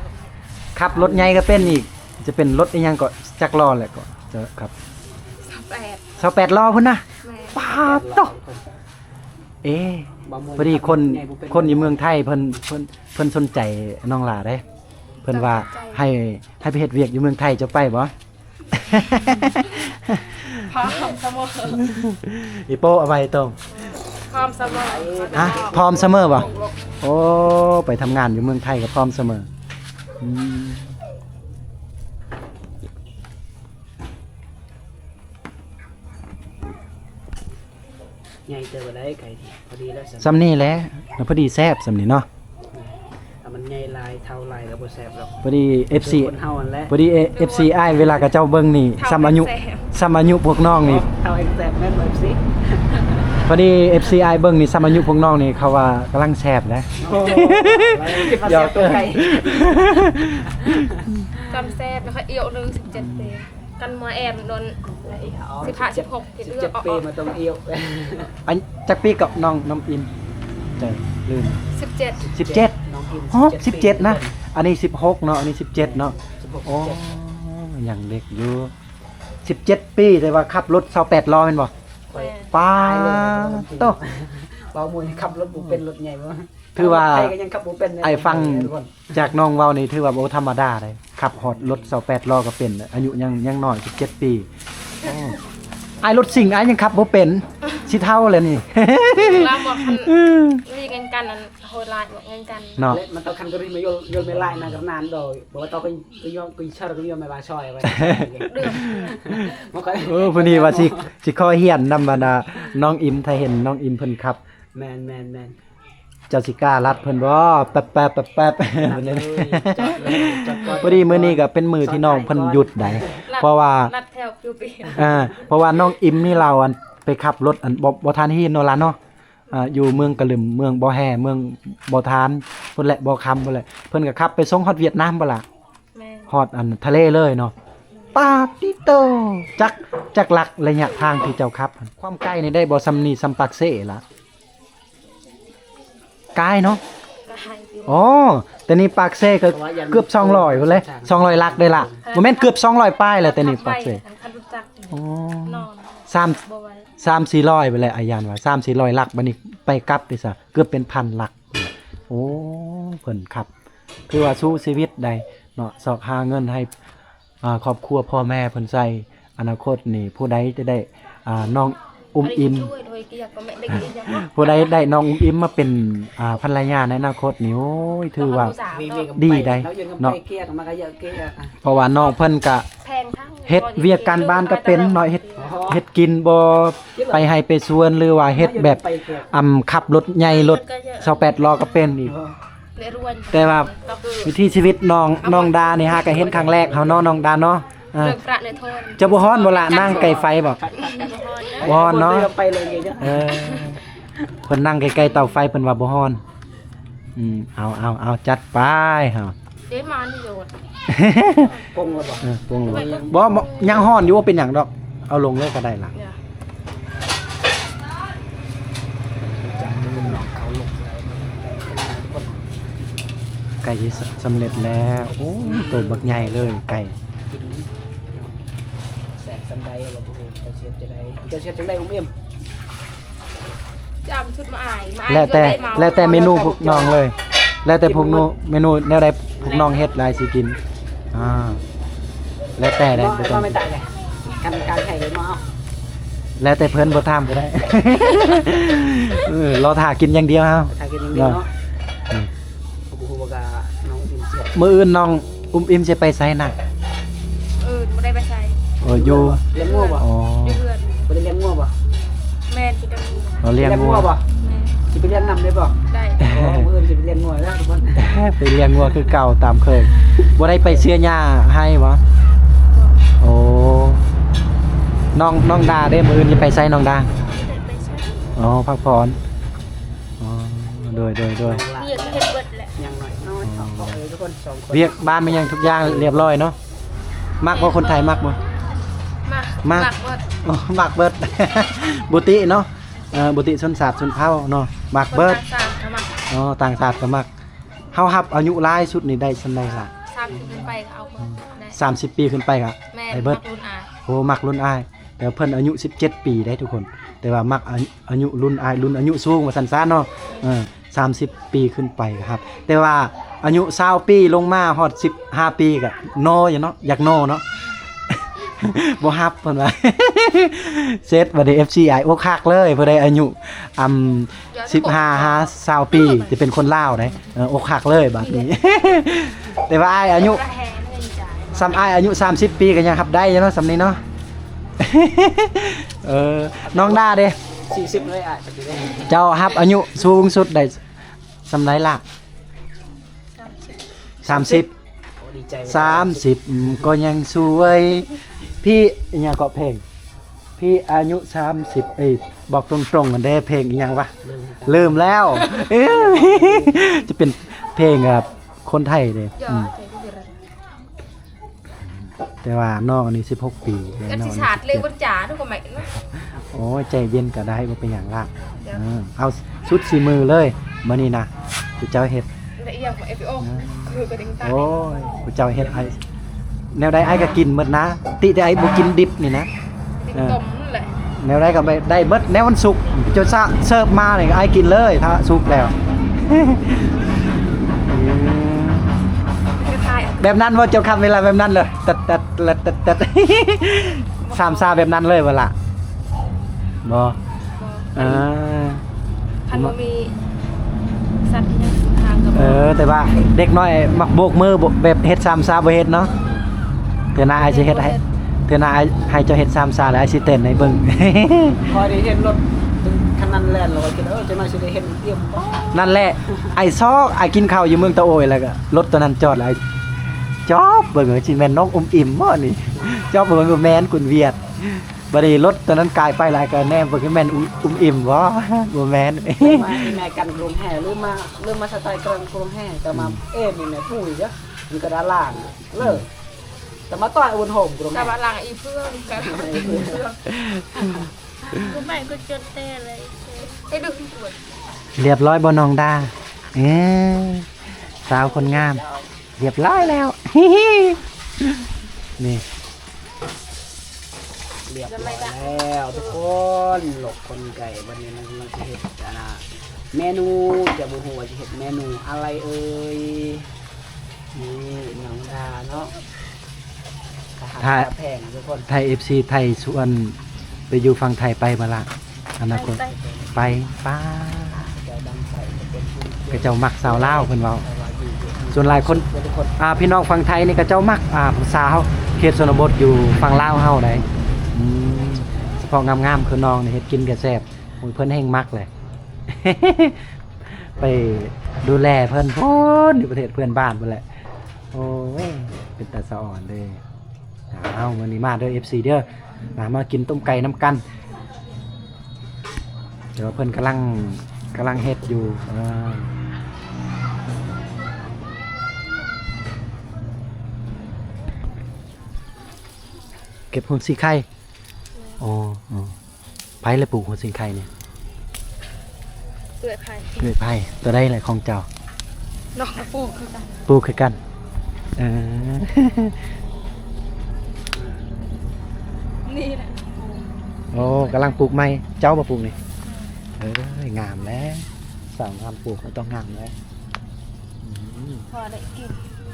ຂັບລົດໃຫຍ່ກໍເປັນອີກ. ຈະເປັນລົດອີ່ຫຍັງເກາະ ຈັກລໍ້ແຫຼະເກາະ ຈະຂັບ ຊາວແປດ ຊາວແປດລໍ້ພຸ້ນນະ. ແມ່ນ ປາດໂຕ. ເອ ບໍ່ມ່ວນ ພໍດີຄົນ ຂັບລົດໃຫຍ່ບໍ່ເປັນ ຄົນຢູ່ເມືອງໄທເພິ່ນ ເພິ່ນ ເພິ່ນສົນໃຈນ້ອງຫຼ້າເດ້. ເພິ່ນວ່າໃຫ້ ໃຫ້ໄປເຮັດວຽກຢູ່ເມືອງໄທ ເຈົ້າໄປບໍ່? ພ້ອມສະເໝີ ອີໂປ້ເອົາໄວ້ຕົງ ພ້ອມສະເໝີ. ຮະ ພ້ອມສະເໝີບໍ່? ໂອ້ ໄປທຳງານຢູ່ເມືອງໄທກໍພ້ອມສະເໝີ. ອືມ ໃຫຍ່ເຕີບໄດ້ໄກ່ນີ້ ພໍດີແລ້ວ ສ່ຳນີ້ແຫຼະ ພໍດີແຊບສ່ຳນີ້ເນາະ. ຖ້າມັນໃຫຍ່ຫຼາຍ ເຖົ້າຫຼາຍກໍບໍ່ແຊບດອກ. ພໍດີເອັຟຊີ ຄົນເຮົາຫັ້ນແຫຼະ ພໍດີເອັຟຊີອ້າຍ ເວລາເຂົາເຈົ້າເບິ່ງນີ້ ສ່ຳອາຍຸ ສ່ຳອາຍຸພວກນ້ອງນີ້ ເຖົ້າແຮງແຊບແມ່ນບໍ່ ເອັຟຊີ? ພໍດີເອັຟຊີອ້າຍເບິ່ງນີ້ ສ່ຳອາຍຸພວກນ້ອງນີ້ ເຂົາວ່າກຳລັງແຊບເດ້. ໂອ້ ຄິດວ່າແຊບກວ່າໄກ່ ສ່ຳແຊບ ແລ້ວຂ້ອຍອາຍຸໜຶ່ງ ສິບເຈັດປີ. ກັນມາແອມໂດນ ສິບຫ້າ ສິບຫົກ ສິບເຈັດປີ ມາຕ້ອງອຽວ. ອັນຈັກປີເກາະ ນ້ອງ ນ້ອງອິມ? ເຈົ້າ ລືມ. ສິບເຈັດ ສິບເຈັດ ນ້ອງອິມ. ຮະ ສິບເຈັດ ສິບເຈັດນະ. ອັນນີ້ສິບຫົກເນາະ ອັນນີ້ສິບເຈັດເນາະ. ໂອ້ ຍັງເດັກຢູ່ ສິບເຈັດປີ ແຕ່ວ່າຂັບລົດຊາວແປດລໍ້ແມ່ນບໍ່? ແມ່ນ. ປາດໂຕ ເວົ້າມວຍຂັບລົດບໍ່ເປັນ ລົດໃຫຍ່ບໍ່? ຖືວ່າ ໄທກໍຍັງຂັບບໍ່ເປັນເລີຍ ອ້າຍຟັງ ຈາກນ້ອງເວົ້ານີ້ຖືວ່າບໍ່ທຳມະດາເດ້ ຂັບຮອດລົດຊາວແປດລໍ້ກໍເປັນ ອາຍຸຍັງ ຍັງນ້ອຍ ສິບເຈັດປີ. ໂອ້ ອ້າຍລົດຊິງອ້າຍຍັງຂັບບໍ່ເປັນ ຊິເຖົ້າແລ້ວນີ້. ລາວບອກ ເອີ ເງິນກັນ ອັນໂຫດຫຼາຍ ບອກເງິນກັນເນາະ ແລະມັນຕ້ອງຄັນກໍໄດ້ມາໂຍນ ໂຍນໄມ້ລາຍນາກະນານດອຍ ບໍ່ວ່າຕ້ອງກໍ ກໍຍອມ ກໍເຊີກໍຍອມໄມ້ບາຊອຍໄວ້. ເອີ ພໍດີວ່າຊິ ຊິຂໍຮຽນນຳບັນດານ້ອງອິມ ຖ້າເຫັນນ້ອງອິມເພິ່ນຂັບ. ແມ່ນໆໆ. ເຈົ້າຊິກ້າລັດເພິ່ນບໍ່? ແປັບໆໆໆ ເພິ່ນນີ້. ພໍດີມື້ນີ້ກໍເປັນມື້ທີ່ນ້ອງເພິ່ນຢຸດໄດ໋ ເພາະວ່າ ລັດແຖວຢູ່ປີ ອ່າ ເພາະວ່ານ້ອງອິມນີ້ລາວ ອັນ ໄປຂັບລົດ ອັນ ບໍ່ ບໍ່ທານຮີນເນາະ ຫຼານເນາະ. ອ່າ ຢູ່ເມືອງກະລຶມ ເມືອງບໍ່ແຮ່ ເມືອງບໍ່ທານພຸ້ນແຫຼະ ບໍ່ຄຳພຸ້ນແຫຼະ ເພິ່ນກໍຂັບໄປສົ່ງຮອດຫວຽດນາມພຸ້ນລະ. ແມ່ນ. ຮອດອັນທະເລເລີຍເນາະ. ປາດຕິໂຕ ຈັກ ຈັກຫຼັກໄລຍະທາງທີ່ເຈົ້າຂັບ? ຄວາມໄກນີ້ໄດ້ບໍ່ ສ່ຳນີ້ສ່ຳປາກເຊລະ? ກາຍເນາະ. ກາຍຢູ່. ອໍ ແຕ່ນີ້ປາກເຊກໍເກືອບສອງຮ້ອຍພຸ້ນແຫຼະ ສອງຮ້ອຍຫຼັກໄດ້ລະ. ບໍ່ແມ່ນ ເກືອບສອງຮ້ອຍປາຍແຫຼະ ແຕ່ນີ້ປາກເຊ. ອໍ ສາມ ບໍ່ໄຫວ ສາມສີ່ຮ້ອຍໄປແຫຼະ ອາຍານວ່າ ສາມສີ່ຮ້ອຍຫຼັກ ບັດນີ້ໄປກັບເດຊະ ເກືອບເປັນພັນຫຼັກ. ໂອ້ ເພິ່ນຂັບ ຖືວ່າສູ້ຊີວິດໄດ໋ເນາະ ຊອກຫາເງິນໃຫ້ ອ່າ ຄອບຄົວພໍ່ແມ່ເພິ່ນໃຊ້. ອະນາຄົດນີ້ ຜູ້ໃດຈະໄດ້ ອ່າ ນ້ອງອຸ້ມອິມ ຜູ້ໃດໄດ້ນ້ອງອຸ້ມອິມມາເປັນ ອ່າ ພັນລະຍາໃນອະນາຄົດນີ້ ໂອ້ຍ ຖືວ່າດີໄດ໋ເນາະ. ເພາະວ່ານ້ອງເພິ່ນກະເຮັດວຽກການບ້ານກໍເປັນເນາະ ເຮັດ ເຮັດກິນບໍ່ ໄປໄຮ່ໄປສວນ ຫຼືວ່າເຮັດແບບ ອຳ ຂັບລົດໃຫຍ່ ລົດຊາວແປດລໍ້ກໍເປັນອີກ. ແຕ່ວ່າວິຖີຊີວິດນ້ອງ ນ້ອງດານີ້ຫາກະເຫັນຄັ້ງແລກເຮົາເນາະ ນ້ອງດາເນາະ. ເອີ ເຈົ້າບໍ່ຮ້ອນບໍ່ລະ ນັ່ງໃກ້ໄຟບໍ່? ບໍ່ຮ້ອນເນາະ. ເອີ ເພິ່ນນັ່ງໃກ້ໆເຕົາໄຟ ເພິ່ນວ່າບໍ່ຮ້ອນ. ອືມ ເອົາ ເອົາ ເອົາ ຈັດໄປເຮົາ. ເດ້ມານີ້ໂລດ ປົງແລ້ວບໍ່? ເອີ ປົງແລ້ວ. ບໍ່ ຍັງຮ້ອນຢູ່ ບໍ່ເປັນຫຍັງດອກ ເອົາລົງເລີຍກໍໄດ້ລະ. ໃກ້ຊິສຳເລັດແລ້ວ. ໂອ້ ໂຕບັກໃຫຍ່ເລີຍໄກ່. ແຊບສ່ຳໃດ ເຈົ້າຊິເຮັດຈັ່ງໃດ ເຈົ້າຊິເຮັດຈັ່ງໃດ ອຸ້ມອິມ? ຈຳຊຸດມາອາຍ ມາອາຍ ແລ້ວແຕ່ ກໍໄດ້ເມົາ ແລ້ວແຕ່ເມນູພວກນ້ອງເລີຍ ແລ້ວແຕ່ພວກ ເມນູແນວໃດພວກນ້ອງເຮັດຫຼາຍຊິກິນ. ອ່າ ແລ້ວແຕ່ແຫຼະ ບໍ່ຕ້ອງ ຄັນການໃຫ້ເລີຍມາເອົາ ແລ້ວແຕ່ເພິ່ນ ບໍ່ຖາມກໍໄດ້. ເອີ ລໍຖ້າກິນຢ່າງດຽວເຮົາ ຖ້າກິນຢ່າງດຽວເນາະ. ອືມ ບໍ່ຮູ້ວ່າກະນ້ອງອຸ້ມອິມຊິ ມື້ອື່ນນ້ອງອຸ້ມອິມຊິໄປໃສນະ? ເອີ ບໍ່ໄດ້ໄປໃສ. ເອີ ຢູ່ ລ້ຽງງົວບໍ່? ອໍ ຢູ່ເຮືອນ. ບໍ່ໄດ້ລ້ຽງງົວບໍ່? ແມ່ນ ຊິໄດ້ລ້ຽງ ອໍ ລ້ຽງງົວ ລ້ຽງງົວບໍ່? ແມ່ນ. ຊິໄປລ້ຽງນຳໄດ້ບໍ່? ໄດ້. ມື້ອື່ນຊິໄປລ້ຽງງົວແລ້ວທຸກຄົນ ໄປລ້ຽງງົວຄືເກົ່າຕາມເຄີຍ. ບໍ່ໄດ້ໄປເສຍຫຍ້າໃຫ້ບໍ່? ໂອ້ ນ້ອງ ນ້ອງດາເດ້ ມື້ອື່ນຈະໄປໃສນ້ອງດາ? ໄດ້ໄປໃສ? ອໍ ພັກຜ່ອນ. ອໍ ໂດຍ ໂດຍ ໂດຍ. ວຽກເຮັດເບິດແຫຼະ ຍັງໜ້ອຍໆ ເພາະເອີ ທຸກຄົນສອງຄົນ ວຽກບ້ານແມ່ນຫຍັງທຸກຢ່າງລຽບຮ້ອຍເນາະ. ມັກບໍ່ຄົນໄທ ມັກບໍ່? ມັກ ມັກ ມັກເບິດ. ໂອ້ ມັກເບິດ ບຸຕິເນາະ. ເອີ ບຸຕິຊົນຊາດຊົນເຜົ່າເນາະ ມັກເບິດ. ຄົນຕ່າງຊາດກໍມັກ. ອໍ ຕ່າງຊາດກໍມັກ. ເຮົາຮັບອາຍຸຫຼາຍສຸດນີ້ໄດ້ສ່ຳໃດລະ? ສາມສິບຂຶ້ນໄປກໍເອົາເບິດ. ອືມ ໄດ້ ສາມສິບປີຂຶ້ນໄປກໍ ແມ່ນ ໄດ້ເບິດ. ມັກລຸ້ນອ້າຍ. ໂອ້ ມັກລຸ້ນອ້າຍ. ແຕ່ເພິ່ນອາຍຸສິບເຈັດປີໄດ໋ທຸກຄົນ ແຕ່ວ່າມັກອາຍຸ ອາຍຸລຸ້ນອ້າຍ ລຸ້ນອາຍຸສູງວ່າຊັ້ນຊະເນາະ. ເອີ ສາມສິບປີຂຶ້ນໄປກໍຮັບ ແຕ່ວ່າອາຍຸຊາວປີລົງມາຮອດສິບຫ້າປີກໍໜໍຢູ່ເນາະ ຢາກໜໍເນາະ ບໍ່ຮັບເພິ່ນວ່າ. ເສັດບັດນີ້ ເອັຟຊີ ອ້າຍ ອົກຫັກເລີຍ ຜູ້ໃດອາຍຸ ອຳ ສິບຫ້າຫາຊາວປີ ຈະເປັນຄົນລາວໄດ໋. ເອີ ອົກຫັກເລີຍບາດນີ້ ແຕ່ວ່າອ້າຍອາຍຸ ສ່ຳອ້າຍອາຍຸສາມສິບປີກໍຍັງຮັບໄດ້ຢູ່ເນາະ ສ່ຳນີ້ເນາະ. ເອີ ນ້ອງດາເດ້? ສີ່ສິບເລີຍອ້າຍ. ເຈົ້າຮັບອາຍຸສູງສຸດໄດ້ສ່ຳໃດລະ? ສາມສິບ. ໂອ້ ດີໃຈ. ສາມສິບ ອືມ ກໍຍັງສວຍ ພີ່ ອີຫຍັງເກາະເພງ? ພີ່ອາຍຸສາມສິບ ເອີຍ ບອກຕົງໆ ຫັ້ນເດ້ ເພງອີຫຍັງວະ? ລືມແລ້ວ ລືມແລ້ວ. ເອີ ຈະເປັນເພງ ແບບຄົນໄທເດ້. ອືມ ແຕ່ວ່ານ້ອງອັນນີ້ສິບຫົກປີ ແລ້ວນ້ອງອັນນີ້ສິບເຈັດ. ໂອ້ຍ ໃຈເຢັນກໍໄດ້ ບໍ່ເປັນຫຍັງລະ. ເອີ ເອົາສຸດສີມືເລີຍມື້ນີ້ນະ ຜູ້ເຈົ້າເຮັດ. ໂອ້ຍ ຜູ້ເຈົ້າເຮັດໃຫ້ ແນວໃດອ້າຍກໍກິນໝົດນະ ຕິແຕ່ອ້າຍບໍ່ກິນດິບນີ້ນະ. ເອີ ແນວໃດກໍໄດ້ໝົດ ແນວມັນສຸກ ເຈົ້າເສີບມານີ້ອ້າຍກິນເລີຍ ຖ້າສຸກແລ້ວ. ແບບນັ້ນບໍ່ ເຈົ້າຄັບເວລາແບບນັ້ນເລີຍ ຕັດໆ ຕັດໆ ສາມຊາແບບນັ້ນເລີຍບໍ່ລະ? ບໍ່. ບໍ່ ອ່າ ຄັນບໍ່ມີສັດອີຫຍັງທາງກໍບໍ່. ເອີ ແຕ່ວ່າເດັກນ້ອຍມັກໂບກມື ແບບເຮັດສາມຊາບໍ່ເຮັດເນາະ. ເທື່ອໜ້າອ້າຍຊິເຮັດໃຫ້ ເທື່ອໜ້າອ້າຍໃຫ້ເຈົ້າເຮັດສາມຊາ ແລ້ວອ້າຍຊິເຕັ້ນໃຫ້ເບິ່ງ. ຂ້ອຍໄດ້ເຫັນລົດຄັນນັ້ນແລ່ນ ແລ້ວຂ້ອຍຄິດ ເອີ ຈັກໜ້ອຍຊິໄດ້ເຫັນອີ່ມບໍ່. ນັ້ນແຫຼະ ອ້າຍຊອກ ອ້າຍກິນເຂົ້າຢູ່ເມືອງຕາໂອຍ ແລ້ວກໍລົດໂຕນັ້ນຈອດ ແລ້ວອ້າຍຈອບເບິ່ງ ຊິແມ່ນນ້ອງອຸ້ມອີ່ມບໍ່ນີ້ ຈອບເບິ່ງ ບໍ່ແມ່ນ ກຸນຫວຽດ. ບັດນີ້ລົດຕົວນັ້ນກາຍໄປ ແລ້ວກໍແນມເບິ່ງ ແມ່ນອຸ້ມອີ່ມບໍ່? ບໍ່ແມ່ນ. ມາທີ່ແມ່ກັນກະລົງແຮ່ ຫຼືມາ ຫຼືມາສະໄຕກະລັງກະລົງແຮ່ ແຕ່ມາ ອືມ ເອ ນີ້ແມ່ປຸ້ຍເດີ ມັນກະດາລາງເລີ ອືມ ແຕ່ມາຕ່ອຍອະວຸນໂຮມກະລົງແຮ່ ແຕ່ວ່າລາງອີເພື່ອງ ກະລາງອີເພື່ອງ ກໍໄປກໍຈົດແຕ່ເລີຍ ໄປດູ ລຽບຮ້ອຍບໍ່ນ້ອງດາ? ເອີ ສາວຄົນງາມ. ລຽບຮ້ອຍແລ້ວ ນີ້ ລຽບຮ້ອຍແລ້ວທຸກຄົນ ລົກກົນໄກ. ບັດນີ້ມັນກຳລັງຊິເຮັດ ອ່າ ເມນູ ຈະບໍ່ຮູ້ວ່າຊິເຮັດເມນູອະໄລເອີຍ. ນີ້ນ້ອງດາເນາະ ຖ້າ ຖ້າແພງທຸກຄົນ ຖ້າເອັຟຊີໄທຊວນໄປຢູ່ຝັ່ງໄທໄປບໍ່ລະ? ອະນາຄົດ ໄປ ໄປ ປ້າ ເຂົາເຈົ້າມັກສາວລາວເພິ່ນເວົ້າ. ສ່ວນຫຼາຍຄົນ ອ່າ ພີ່ນ້ອງຝັ່ງໄທນີ້ເຂົາເຈົ້າມັກ ອ່າ ຜູ້ສາວເຂດຊົນນະບົດຢູ່ຝັ່ງລາວເຮົາໃດ໋. ອືມ ສະເພາະງາມໆຄືນ້ອງນີ້ເຮັດກິນກໍແຊບ ໂອ້ຍ ເພິ່ນແຮ່ງມັກແຫຼະ ໄປດູແລເພິ່ນພຸ້ນ ຢູ່ປະເທດເພື່ອນບ້ານພຸ້ນແຫຼະ. ໂອ້ຍ ເປັນຕາສະອອນເດ້. ອ້າວ ມື້ນີ້ມາເດີ ເອັຟຊີເດີ ມາ ມາກິນຕົ້ມໄກ່ນຳກັນ. ແຕ່ວ່າເພິ່ນກຳລັງ ກຳລັງເຮັດຢູ່ ເອີ ເກັບຫົວສີໄຄ. ອໍ ອໍ ໃຜລະປູກຫົວສີໄຄນີ້? ເອື້ອຍໃຜ ເອື້ອຍໃຜ. ຕົວໃດລະຂອງເຈົ້າ? ນ້ອງກໍປູກຄືກັນ ປູກຄືກັນ. ເອີ ນີ້ແຫຼະ ໂອ້ ກຳລັງປູກໃໝ່ ເຈົ້າບໍ່ປູກນີ້? ເອີຍ ງາມແລ້ວ ສາວງາມປູກກໍຕ້ອງງາມແລ້ວ. ອືມ ພໍໄດ້ກິນ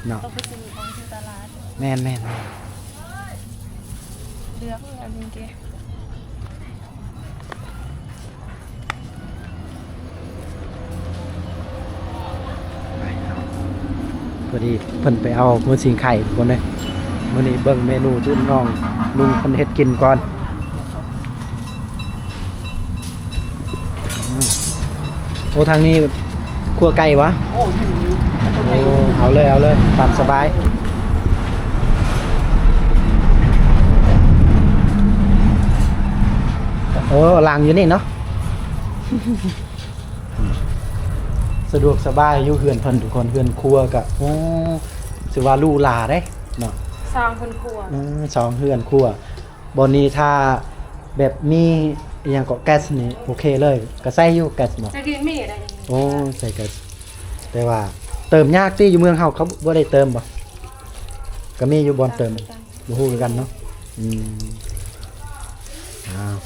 ເນາະ ຕ້ອງໄປຊື້ຂອງທີ່ຕະຫຼາດ. ແມ່ນໆ ເລືອກເອົານີ້ເດ້. ພໍດີເພິ່ນໄປເອົາຫົວສີໄຄທຸກຄົນເດ້. ມື້ນີ້ເບິ່ງເມນູທີ່ນ້ອງລຸງເພິ່ນເຮັດກິນກ່ອນ. ໂອ້ ທາງນີ້ ຄົວໄກ່ຫວາ? ໂອ້ ເອົາເລີຍ ເອົາເລີຍ ຕາມສະບາຍ. ໂອ້ ລ້າງຢູ່ນີ້ເນາະ. ສະດວກສະບາຍຢູ່ເຮືອນເພິ່ນທຸກຄົນ. ເຮືອນຄົວກະ ໂອ້ ຖືວ່າຫຼູຫຼາເດ້ເນາະ. ສອງເຮືອນຄົວ ເອີ ສອງເຮືອນຄົວ. ບ່ອນນີ້ຖ້າແບບມີອີ່ຫຍັງເກາະ ແກັສນີ້ໂອເຄເລີຍ. ກະໃຊ້ຢູ່ແກັສເນາະ? ແຕ່ກີ້ມີໄດ້. ໂອ້ ໃຊ້ແກັສ. ແຕ່ວ່າເຕີມຍາກຕິ? ຢູ່ເມືອງເຮົາເຂົາບໍ່ໄດ້ເຕີມບໍ່? ກະມີຢູ່ບ່ອນເຕີມ. ບໍ່ຮູ້ຄືກັນເນາະ. ອືມ ອ້າວ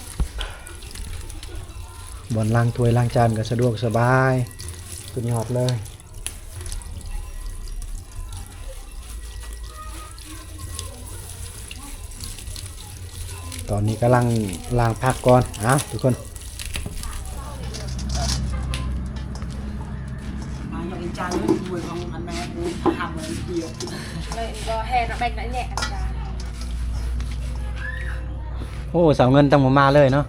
ບ່ອນລ້າງຖ້ວຍລ້າງຈານກະສະດວກສະບາຍ ສຸດຍອດເລີຍ. ຕອນນີ້ກຳລັງລ້າງຜັກກ່ອນ. ອ້າວ ທຸກຄົນ ມາຢອກອີຈານເລີຍ ມວຍຂອງອັນແມ່ກູທຳເລີຍດຽວ ເລີຍກໍແຫ່ນະແບ່ງນະແຍກກັນຈ້າ. ໂອ້ ສາວເງິນຕັ້ງບໍ່ມາເລີຍເນາະ.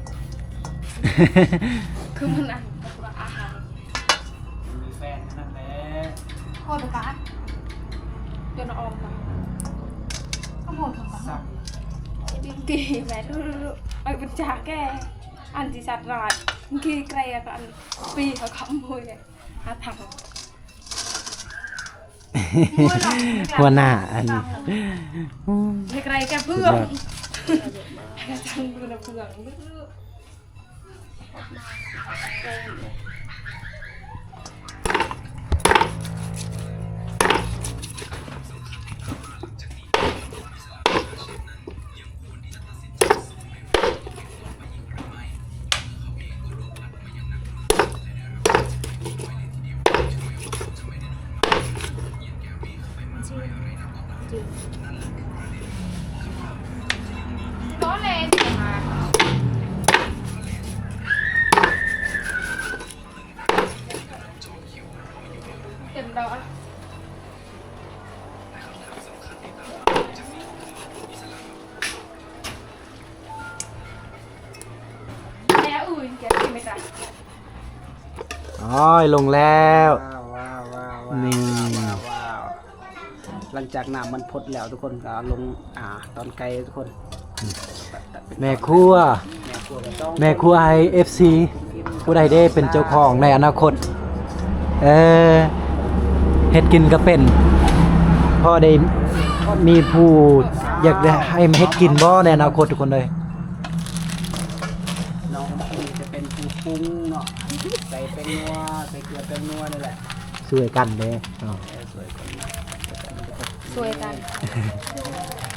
ຄືມັນອັນ ອາຫານ ມີແຟນເທົ່ານັ້ນແຫຼະ. ໂຄດປະກາດ ຈົນອອມນະ ກໍໂຫດປະກາດ ດິງກີແມ່ ໄປບັນຈາແກ ອັນທີ່ສັດລາຍ ດິງກີແກກໍອັນ ປີເຂົາຄຳໂພຍ ຫາທາງ ຫົວໜ້າອັນ ເຮັດໄກແກເພື່ອງ ເພື່ອງ. ໂອ້ຍ ລົງແລ້ວ ວ້າວ ວ້າວ ວ້າວ ນີ້ ວ້າວ ວ້າວ ຫຼັງຈາກນ້ຳມັນພົດແລ້ວ ທຸກຄົນກໍລົງ ອ່າ ຕອນໄກ່ ທຸກຄົນ ແມ່ຄົວ ແມ່ຄົວກໍຕ້ອງ ແມ່ຄົວໃຫ້ເອັຟຊີ ຜູ້ໃດເດ້ເປັນເຈົ້າຂອງໃນອະນາຄົດ ເອີ ເຮັດກິນກໍເປັນ ພໍໄດ້ມີຜູ້ຢາກໄດ້ໃຫ້ມາເຮັດກິນບໍ່ໃນອະນາຄົດ ທຸກຄົນເອີຍ. ນ້ອງເອັຟຊີຈະເປັນຜູ້ປຸງເນາະ ໃສ່ແປ້ງນົວ ໃສ່ເກືອແປ້ງນົວນີ້ແຫຼະ ຊ່ວຍກັນເດ້ ເອີ ຊ່ວຍກັນ ຊ່ວຍກັນ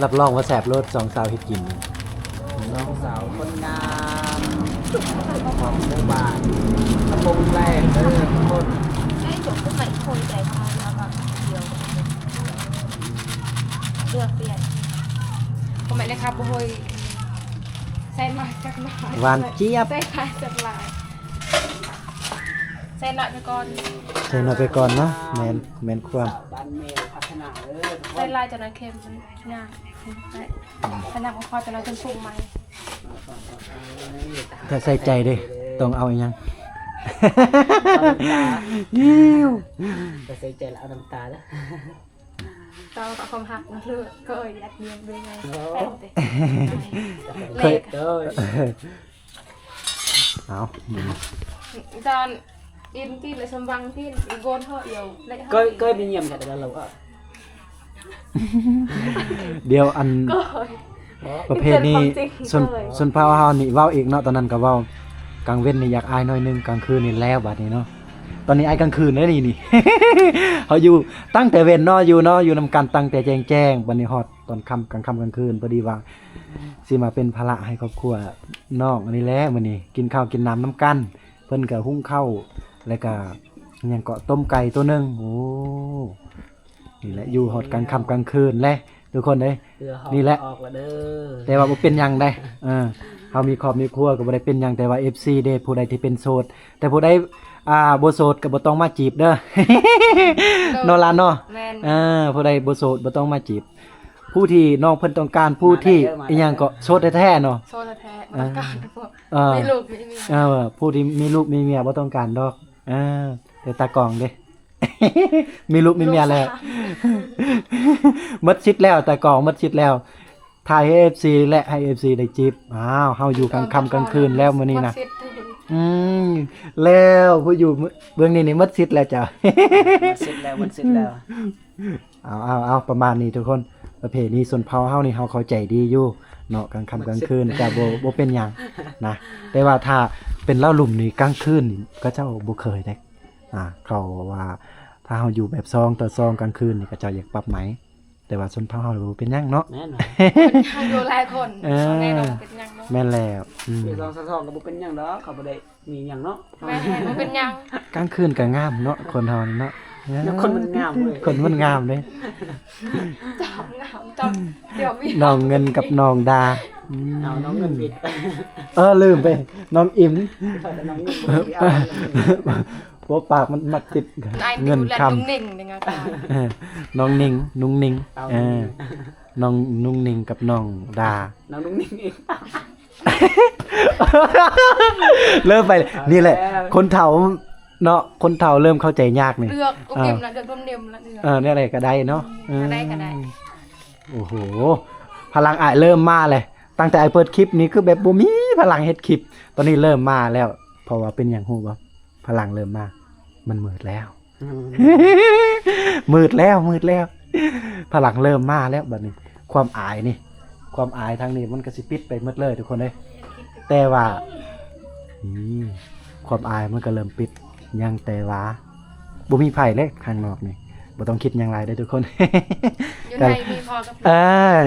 ຮັບຮອງວ່າແຊບໂລດ ສອງສາວເຮັດກິນ ສອງສາວຄົນງາມຂອງໝູ່ບ້ານ ຕຳບົນແລກເດີທຸກຄົນ. ເລືອກປ່ຽນ ບໍ່ແມ່ນເລີຍຄັບ ໂອ້ຍ ໃສ່ມາຈັກໜ້ອຍ ຫວານຈຽບ ໃສ່ຫຼາຍຈັກຫຼາຍ ໃສ່ໜ້ອຍໄປກ່ອນ ໃສ່ໜ້ອຍໄປກ່ອນເນາະ ແມ່ນ ແມ່ນຄວາມ ບ້ານແມ່ພັດທະນາເດີ ໃສ່ຫຼາຍຈັກໜ້ອຍເຄັມມັນຍາກ ໃສ່ ໃສ່ໜ້ອຍບໍ່ພໍ ຈັກໜ້ອຍຈຶ່ງປຸງໃໝ່ ຖ້າໃສ່ໃຈເດ້ ຕ້ອງເອົາອີ່ຫຍັງ ເອົານ້ຳຕາ ຫິວ ຖ້າໃສ່ໃຈແລ້ວເອົານ້ຳຕາເດີ. ເຈົ້າກໍຄວາມຮັກນະລູກ ກໍຢາກຢ້ຽມເບິ່ງ ໂອ້ ແປ້ງເດ້ ເຄີຍ ເອີ ເອົາ ຈານ ກິນ ກິນແລ້ວສຳວັງ ກິນ ອີໂກນເຮົາ ເອີວ ເຄີຍ ເຄີຍໄປຢ້ຽມກັນແລ້ວ ແລ້ວກໍ ດຽວອັນ ປະເພດນີ້ ຊົນ ຊົນເຜົ່າເຮົານີ້ເວົ້າອີກເນາະ ຕອນນັ້ນກໍເວົ້າ ກາງເວັນນີ້ຢາກອາຍໜ້ອຍໜຶ່ງ ກາງຄືນນີ້ແລ້ວບາດນີ້ເນາະ. ຕອນນີ້ອາຍກາງຄືນເດ້ນີ້ ນີ້ ເຮົາຢູ່ຕັ້ງແຕ່ເວັນເນາະ ຢູ່ເນາະ ຢູ່ນຳກັນຕັ້ງແຕ່ແຈ້ງໆ ບາດນີ້ຮອດຕອນຄ່ຳ ກາງຄ່ຳກາງຄືນ ພໍດີວ່າຊິມາເປັນພາລະໃຫ້ຄອບຄົວນ້ອງອັນນີ້ແຫຼະ. ມື້ນີ້ກິນເຂົ້າກິນນ້ຳນຳກັນ ເພິ່ນກະຫຸງເຂົ້າ ແລ້ວກະຫຍັງເກາະ ຕົ້ມໄກ່ໂຕໜຶ່ງ. ໂອ້ ນີ້ແຫຼະ ຢູ່ຮອດກາງຄ່ຳກາງຄືນແຫຼະ ທຸກຄົນເອີຍ ນີ້ແຫຼະ ແຕ່ວ່າບໍ່ເປັນຫຍັງໃດ໋ ເອີ ເຮົາມີຄອບມີຄົວກໍບໍ່ໄດ້ເປັນຫຍັງ ແຕ່ວ່າເອັຟຊີເດ້ ຜູ້ໃດທີ່ເປັນໂສດ ແຕ່ຜູ້ໃດ ອ່າ ບໍ່ໂສດກໍບໍ່ຕ້ອງມາຈີບເດີ ເນາະຫຼານເນາະ ເອີ ຜູ້ໃດບໍ່ໂສດບໍ່ຕ້ອງມາຈີບ ຜູ້ທີ່ນ້ອງເພິ່ນຕ້ອງການ ຜູ້ທີ່ ອີ່ຫຍັງເກາະ ໂສດແທ້ໆເນາະ ໂສດແທ້ໆ ບໍ່ຕ້ອງການ ເອີ ມີລູກມີເມຍ ເອີ ຜູ້ທີ່ມີລູກມີເມຍບໍ່ຕ້ອງການດອກ ເອີ ແຕ່ຕາກ້ອງເດ້ ມີລູກມີເມຍແລ້ວ ໝົດສິດແລ້ວ ຕາກ້ອງໝົດສິດແລ້ວ ຖ່າຍໃຫ້ເອັຟຊີ ແລະ ໃຫ້ເອັຟຊີໄດ້ຈີບ. ອ້າວ ເຮົາຢູ່ກາງຄ່ຳກາງຄືນແລ້ວມື້ນີ້ນະ. ອືມ ແລ້ວຜູ້ຢູ່ເບື້ອງນີ້ນີ້ໝົດສິດແລ້ວເຈົ້າ. ໝົດສິດແລ້ວ ໝົດສິດແລ້ວ. ເອົາ ເອົາ ເອົາ ປະມານນີ້ທຸກຄົນ. ປະເພນີຊົນເຜົ່າເຮົານີ້ເຮົາເຂົ້າໃຈດີຢູ່ເນາະ ກາງຄ່ຳກາງຄືນຈະບໍ່ ບໍ່ເປັນຫຍັງນະ. ແຕ່ວ່າຖ້າເປັນເລົ້າລຸ່ມນີ້ກາງຄືນນີ້ເຂົາເຈົ້າບໍ່ເຄີຍເດ້. ອ່າ ເຂົາວ່າຖ້າເຮົາຢູ່ແບບສອງຕໍ່ສອງກາງຄືນນີ້ ເຂົາເຈົ້າຢາກປັບໃໝ. ແຕ່ວ່າຊົນເຜົ່າເຮົາບໍ່ເປັນຫຍັງເນາະ. ແມ່ນຫວາ? ເພິ່ນເຮົາຢູ່ຫຼາຍຄົນ ເອີ ເຂົາແນ່ນອນບໍ່ເປັນຫຍັງເນາະ. ແມ່ນແລ້ວ. ອືມ ຢູ່ສອງຕໍ່ສອງກໍບໍ່ເປັນຫຍັງດອກ ເຂົາບໍ່ໄດ້ມີຫຍັງເນາະ. ແມ່ນ ບໍ່ເປັນຫຍັງ. ກາງຄືນກໍງາມເນາະ ຄົນເຮົານີ້ເນາະ. ແລ້ວຄົນມັນງາມເວີຍ ຄົນມັນງາມເດ້. ຈອມງາມ ຈອມ ດຽວມີ ນ້ອງເງິນກັບນ້ອງດາ. ອືມ ເອົານ້ອງເງິນຜິດ. ເອີ ລືມໄປ ນ້ອງອິມ. ນ້ອງເງິນ ໂອ້ ປາກມັນມັກຕິດເງິນຄຳ. ນ້ອງນິງ ເອີ ນ້ອງນິງ ນຸ່ງນິງ. ເອີ ນ້ອງນຸ່ງນິງກັບນ້ອງດາ. ນ້ອງນຸ່ງນິງເອງ. ເລີ່ມໄປ ນີ້ແຫຼະ ຄົນເຖົ້າເນາະ ຄົນເຖົ້າເລີ່ມເຂົ້າໃຈຍາກນີ້. ເລືອກ ໂອເຄ ເລືອກ ເລືອກນົມເນັມລະ ເລືອກ ເອີ ແນວໃດກໍໄດ້ເນາະ. ອືມ ກໍໄດ້ ກໍໄດ້. ໂອ້ໂຫ ພະລັງອ້າຍເລີ່ມມາແລ້ວ. ຕັ້ງແຕ່ອ້າຍເປີດຄລິບນີ້ຄືແບບບໍ່ມີພະລັງເຮັດຄລິບ ຕອນນີ້ເລີ່ມມາແລ້ວ. ເພາະວ່າເປັນຫຍັງຮູ້ບໍ່? ພະລັງເລີ່ມມາ ມັນມືດແລ້ວ. ອືມ ມືດແລ້ວ ມືດແລ້ວ ພະລັງເລີ່ມມາແລ້ວບັດນີ້. ຄວາມອາຍນີ້ ຄວາມອາຍທາງນີ້ມັນກໍຊິປິດໄປໝົດເລີຍທຸກຄົນເອີຍ. ແຕ່ວ່າ ອືມ ຄວາມອາຍມັນກໍເລີ່ມປິດ ຍັງແຕ່ວ່າບໍ່ມີໃຜເລີຍຂ້າງນອກນີ້. ບໍ່ຕ້ອງຄິດຫຍັງຫຼາຍເດີທຸກຄົນ. ຢູ່ໃນມີພໍ່ກັບ ເອີ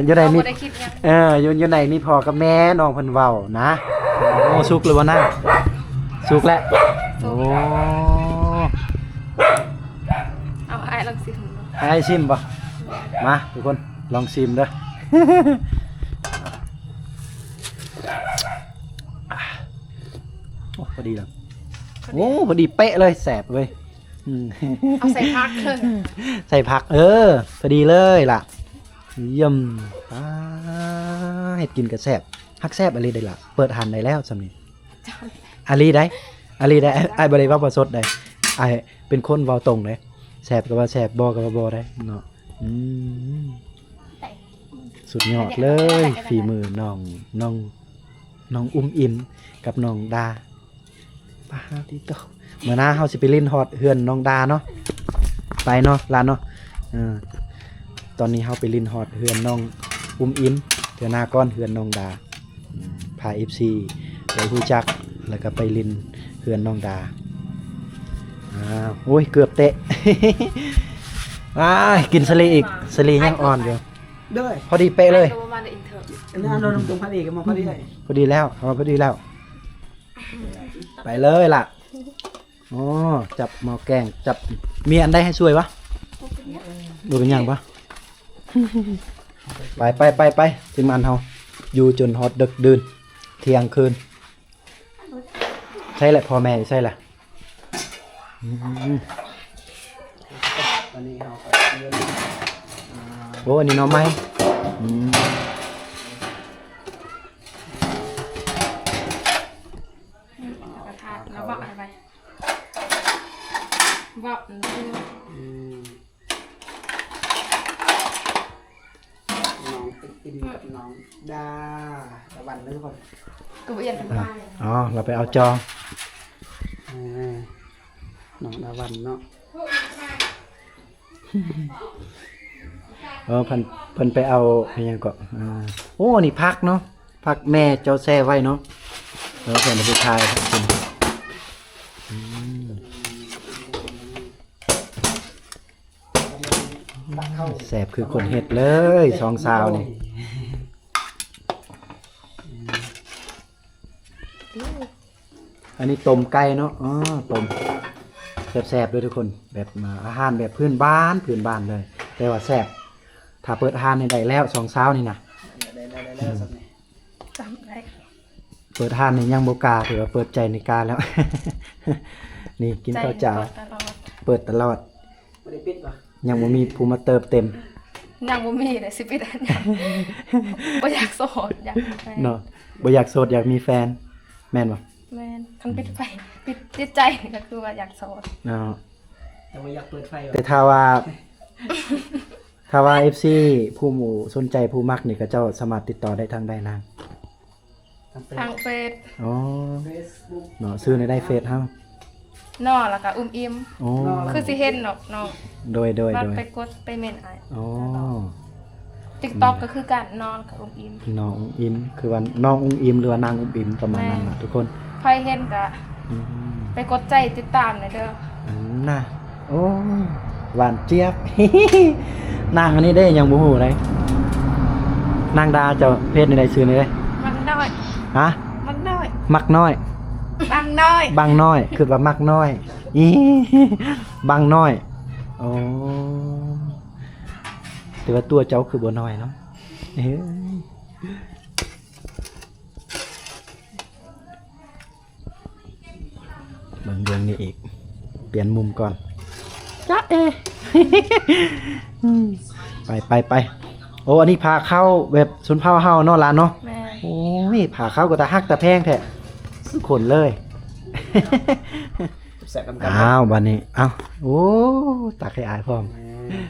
ຢູ່ໃນມີ ບໍ່ໄດ້ຄິດຫຍັງ. ເອີ ຢູ່ ຢູ່ໃນມີພໍ່ກັບແມ່ ນ້ອງເພິ່ນເວົ້ານະ. ໂອ້ ສຸກແລ້ວບໍ່ນະ? ສຸກແລ້ວ. ໂອ້ ເອົາ ອ້າຍລອງຊິມ. ໃຫ້ອ້າຍຊິມບໍ່? ມາທຸກຄົນ ລອງຊິມເດີ. ໂອ້ ພໍດີແລ້ວ. ໂອ້ ພໍດີເປະເລີຍ ແຊບເວີຍ. ອືມ ເອົາໃສ່ຜັກເລີຍ ໃສ່ຜັກ ເອີ ພໍດີເລີຍລະ. ຢ້ຽມ ປາ ເຮັດກິນກໍແຊບ ຮັກແຊບອີ່ຫຼີເດ້ລະ. ເປີດຮ້ານໄດ້ແລ້ວຊ່ຳນີ້ ອີ່ຫຼີໃດ໋ ອີ່ຫຼີໃດ໋. ອ້າຍ ອ້າຍບໍ່ໄດ້ເວົ້າບໍ່ສົດໃດ໋ ອ້າຍເປັນຄົນເວົ້າຕົງເດ້. ແຊບກໍວ່າແຊບ ບໍ່ກໍວ່າບໍ່ໄດ້ເນາະ. ອືມ ສຸດຍອດເລີຍ ຝີມືນ້ອງ ນ້ອງ ນ້ອງອຸ້ມອິມກັບນ້ອງດາ. ປາດຕິໂຕ ມື້ໜ້າເຮົາຊິໄປຫຼິ້ນຮອດເຮືອນນ້ອງດາເນາະ. ໄປເນາະຫຼານເນາະ. ເອີ ຕອນນີ້ເຮົາໄປຫຼິ້ນຮອດເຮືອນນ້ອງອຸ້ມອິມ ເທື່ອໜ້າກ່ອນເຮືອນນ້ອງດາ. ອືມ ພາເອັຟຊີໄປຮູ້ຈັກ ແລ້ວກໍໄປຫຼິ້ນເຮືອນນ້ອງດາ. ອ້າວ ໂອ້ຍ ເກືອບເຕະ. ອ້າຍ ກິນສາລີອີກ ສາລີຍັງອ່ອນຢູ່. ໂດຍ ພໍດີເປະເລີຍ. ອັນນັ້ນເຮົາລົງຕົງພໍດີກໍມາພໍດີເລີຍ. ພໍດີແລ້ວ ເອົາມາພໍດີແລ້ວ. ໄປເລີຍລະ. ໂອ້ ຈັບໝໍ້ແກງ ຈັບ ມີອັນໃດໃຫ້ຊ່ວຍວະ? ບໍ່ເປັນຫຍັງ ບໍ່ເປັນຫຍັງປະ? ໄປ ໄປ ໄປ ໄປ ທີມງານເຮົາຢູ່ຈົນຮອດດຶກດື່ນ ທ່ຽງຄືນ. ໃສລະ ພໍ່ແມ່ຢູ່ໃສລະ? ອືມ ອັນນີ້ເຮົາກໍ ໂອ້ ອັນນີ້ໜໍ່ໄມ້. ອືມ ກະທະ ແລ້ວເບາະໃຫ້ໄປ ເບາະ ອືມ ນ້ອງໄປກິນກັບນ້ອງດາ ດາວັນເດີ. ກໍບໍ່ອຽນກັນ ອໍ ລາວໄປເອົາຈອງ ເອີ ນ້ອງດາວັນເນາະ. ເອີ ເພິ່ນ ເພິ່ນໄປເອົາອີຫຍັງເກາະ. ອ່າ ໂອ້ ນີ້ຜັກເນາະ ຜັກແມ່ເຈົ້າແຊ່ໄວ້ເນາະ. ເອີ ເພິ່ນເອົາໄປຂາຍ ອືມ ແຊບຄືຄົນເຮັດເລີຍ ສອງສາວນີ້. ອັນນີ້ຕົ້ມໄກ່ເນາະ. ອໍ ຕົ້ມແຊບໆເດີທຸກຄົນ ແບບ ອາ ອາຫານແບບພື້ນບ້ານ ພື້ນບ້ານເລີຍ ແຕ່ວ່າແຊບ. ຖ້າເປີດຮ້ານນີ້ໄດ້ແລ້ວ ສອງສາວນີ້ນະ ໄດ້ ໄດ້ ໄດ້ແລ້ວ ອືມ ສ່ຳນີ້ ສ່ຳໄດ້. ເປີດຮ້ານນີ້ຍັງບໍ່ກ້າ ຖືວ່າເປີດໃຈນີ້ກ້າແລ້ວ. ນີ້ກິນເຂົ້າເຈົ້າ ໃຈນີ້ເປີດຕະຫຼອດ ເປີດຕະຫຼອດ. ບໍ່ໄດ້ປິດບໍ່? ຍັງບໍ່ມີຜູ້ມາເຕີມເຕັມ. ຍັງບໍ່ມີເດ້ ຊິປິດອັນຫຍັງ? ບໍ່ຢາກໂສດ ຢາກມີແຟນເນາະ. ບໍ່ຢາກໂສດ ຢາກມີແຟນ ແມ່ນບໍ່? ແມ່ນ ຄັນປິດໄຟ ປິດຈິດໃຈກໍຄືວ່າຢາກໂສດເນາະ ແຕ່ວ່າຢາກເປີດໄຟ ແຕ່ຖ້າວ່າ ຖ້າວ່າເອັຟຊີຜູ້ສົນໃຈຜູ້ມັກນີ້ ເຂົາເຈົ້າສາມາດຕິດຕໍ່ໄດ້ທາງໃດນາງ? ທາງເຟສ ທາງເຟສ ອໍ ເຟສບຸກເນາະ ຊື່ໃນໃດເຟສເຮົາ? ນໍ ແລ້ວກໍອຸ້ມອີ່ມ ອໍ ຄືຊິເຫັນເນາະ ນໍ ໂດຍໆໆ ມັກໄປກົດໄປເມັ້ນອ້າຍ ອໍ ຕິກຕັອກກໍຄືກັນ ນໍ ແລ້ວກໍອຸ້ມອີ່ມ ນໍອຸ້ມອີ່ມ ຄືວ່ານ້ອງອຸ້ມອີ່ມ ຫຼືວ່ານາງອຸ້ມອີ່ມ ປະມານນັ້ນນະ ແມ່ນ ທຸກຄົນ ໃຜເຫັນກໍ ອືມ ໄປກົດໃຈຕິດຕາມແດ່ເດີ ອັນນ່າ ໂອ້ຍ ຫວານຈຽບ ນາງອັນນີ້ເດ້ ຍັງບໍ່ຮູ້ເດ້ ນາງດາ ເຈົ້າເພຈນີ້ໄດ້ຊື່ນີ້ເດ້ ມັກນ້ອຍ ຮະ ມັກນ້ອຍ ມັກນ້ອຍ ບັງນ້ອຍ ບັງນ້ອຍ ຄິດວ່າມັກນ້ອຍ ອີ ບັງນ້ອຍ ໂອ້ ແຕ່ວ່າຕົວເຈົ້າຄືບໍ່ນ້ອຍເນາະ ເອີຍ. ເບິ່ງເບື້ອງນີ້ອີກ ປ່ຽນມຸມກ່ອນ ຈ໊ະເອ ໄປ ໄປ ໄປ ໂອ້ ອັນນີ້ພາເຂົ້າແບບຊົນເຜົ່າເຮົາເນາະ ຫຼານເນາະ ແມ່ນ ໂອ້ຍ ພາເຂົ້າກໍຕາຮັກຕາແພງແທ້ ທຸກຄົນເລີຍ ແຊບນຳກັນ ອ້າວ ບາດນີ້ ເອົ້າ ໂອ້ ຕັກໃຫ້ອ້າຍພ້ອມ ແມ່ນ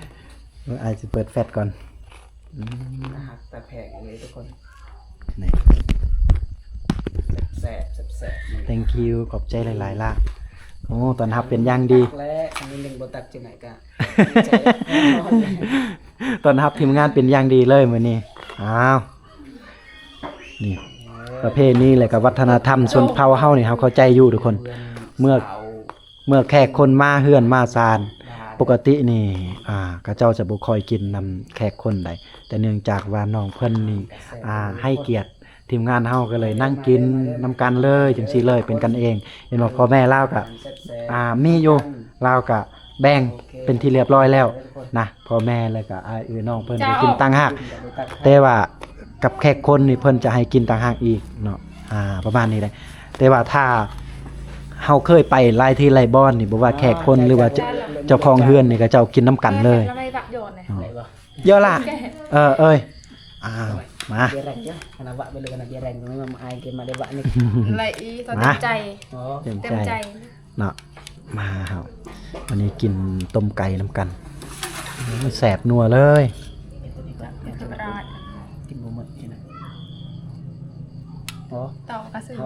ເອີ ອ້າຍຊິເປີດແຟດກ່ອນ ອືມ ຕາຮັກຕາແພງເລີຍທຸກຄົນ ນີ້ ແຊບໆ ແຊບໆ Thank you ຂອບໃຈຫຼາຍໆ ຫຼານ ໂອ້ ຕ້ອນຮັບເປັນຢ່າງດີ ແລະ ອັນນີ້ໜຶ່ງບໍ່ຕັກຈັ່ງໃດກະ ຕ້ອນຮັບທີມງານເປັນຢ່າງດີເລີຍມື້ນີ້ ອ້າວ ນີ້ ເອີ ປະເພນີ ແລະກະວັດທະນະທຳຊົນເຜົ່າເຮົານີ້ ເຮົາເຂົ້າໃຈຢູ່ທຸກຄົນ ເມື່ອ ເມື່ອແຂກຄົນມາເຮືອນມາຊານ ປົກກະຕິນີ້ ອ່າ ເຂົາເຈົ້າຈະບໍ່ຄ່ອຍກິນນຳແຂກຄົນໃດ ແຕ່ເນື່ອງຈາກວ່ານ້ອງເພິ່ນນີ້ ອ່າ ໃຫ້ກຽດທີມງານເຮົາ ກໍເລີຍນັ່ງກິນນຳກັນເລີຍ ຈັ່ງຊີ້ເລີຍ ເປັນກັນເອງ ເຫັນວ່າພໍ່ແມ່ລາວກະ ອ່າ ມີຢູ່ ລາວກະແບ່ງເປັນທີ່ລຽບຮ້ອຍແລ້ວນະ ພໍ່ແມ່ ແລ້ວກະອ້າຍເອື້ອຍນ້ອງເພິ່ນກໍກິນຕ່າງຫາກ ແຕ່ວ່າກັບແຂກຄົນນີ້ເພິ່ນຈະໃຫ້ກິນຕ່າງຫາກອີກເນາະ ອ່າ ປະມານນີ້ແຫຼະ ແຕ່ວ່າຖ້າເຮົາເຄີຍໄປຫຼາຍທີ່ຫຼາຍບ່ອນນີ້ ບໍ່ວ່າແຂກຄົນ ຫຼືວ່າເຈົ້າ ເຈົ້າຂອງເຮືອນນີ້ ເຂົາເຈົ້າກິນນຳກັນເລີຍ ເອີ ເຢາະລະ ເອີ ເອີຍ ອ້າວ ມາ ມາ ເຕັມໃຈ ເນາະ ມາເຮົາ ວັນນີ້ກິນຕົ້ມໄກ່ນຳກັນ ໂອ້ຍ ແຊບນົວເລີຍ ກິນບໍ່ໝົດ ກິນນະ ອໍ ຕໍ່ກະຊຶ ອໍ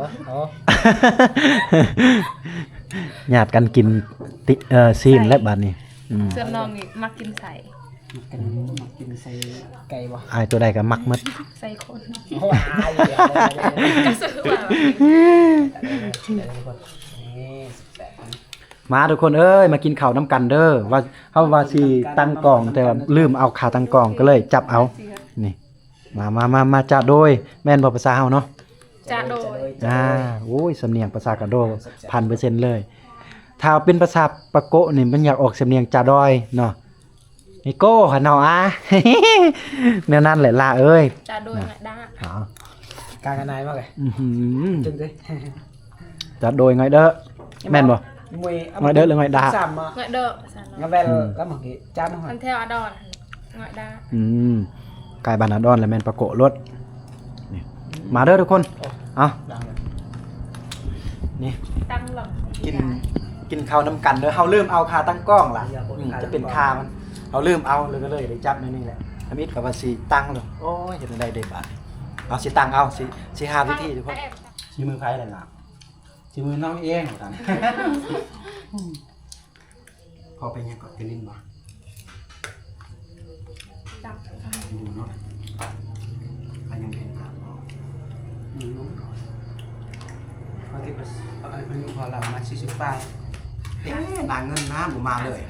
ອໍ ຍາດກັນກິນຕິ ເອີ ຊີ້ນແລ້ວບາດນີ້ ອືມ ສ່ວນນ້ອງນີ້ມັກກິນໄສ້ ມັກກິນ ມັກກິນໃສ່ໄກ່ບໍ່? ອ້າຍຕົວໃດກໍມັກໝົດ ໃສ່ຄົນ ໂອ້ຍ ອ້າຍ ກະຊຶວ່າ ມາທຸກຄົນເອີຍ ມາກິນເຂົ້ານຳກັນເດີ ວ່າ ເຮົາວ່າຊິຕັ້ງກ້ອງ ແຕ່ວ່າລືມເອົາຂາຕັ້ງກ້ອງ ກໍເລີຍຈັບເອົາ ນີ້ ມາ ມາ ມາ ມາ ຈະໂດຍ ແມ່ນບໍ່ພາສາເຮົາເນາະ? ຈະໂດຍ ອ່າ ໂອ້ຍ ສຳນຽງພາສາກະໂດ ພັນເປີເຊັນເລີຍ ຖ້າເປັນພາສາປາໂກະນີ້ ມັນຢາກອອກສຳນຽງຈະດອຍເນາະ ນີ້ໂກຫັ້ນເນາະ ອ່າ ແນວນັ້ນແຫຼະຫຼ້າເອີຍ ຈະໂດຍ ນະ ງະດາ ເອົາ ກາງກະນາຍມາເລີຍ ອື້ຫື ຈຶ່ງເດ້ ຈະໂດຍ ງອຍເດີ ແມ່ນບໍ່? ງອຍເດີ ຫຼື ງອຍດາ? ງອຍເດີ ງະແວນ ອືມ ລະມັກກິ ຈານ ອັນແຖວອາດອນ ງອຍດາ ອືມ ກາຍບ້ານອາດອນ ລະແມ່ນປາໂກະໂລດ ນີ້ ມາເດີທຸກຄົນ ເອົາ ນີ້ ຕັ້ງລະ ກິນ ກິນເຂົ້ານຳກັນເດີ ເຮົາລືມເອົາຂາຕັ້ງກ້ອງລະ ອືມ ຈະເປັນຂາມັນ ເຮົາລືມເອົາ ເລີຍ ກໍເລີຍໄດ້ຈັບໃນນີ້ແຫຼະ ທຳອິດກໍວ່າຊິຕັ້ງລະ ໂອ້ຍ ເຮັດແນວໃດເດບາດ ເອົາ ຊິຕັ້ງເອົາ ຊິ ຊິຫາວິທີທຸກຄົນ ສີມືໃຜລະນະ? ຊິມືນ້ອງເອງວ່າຊັ້ນ ພໍ່ໄປຫຍັງເກາະ ໄປຫຼິ້ນບໍ່? ຈັກ ຢູ່ເນາະ ກໍຍັງເປັນພາບບໍ່? ອືມ ເຂົາຄິດວ່າ ອາຍຸພໍ່ລາວປະມານສີ່ສິບປາຍ ເອີ ນາງເງິນນາບໍ່ມາເລີຍ.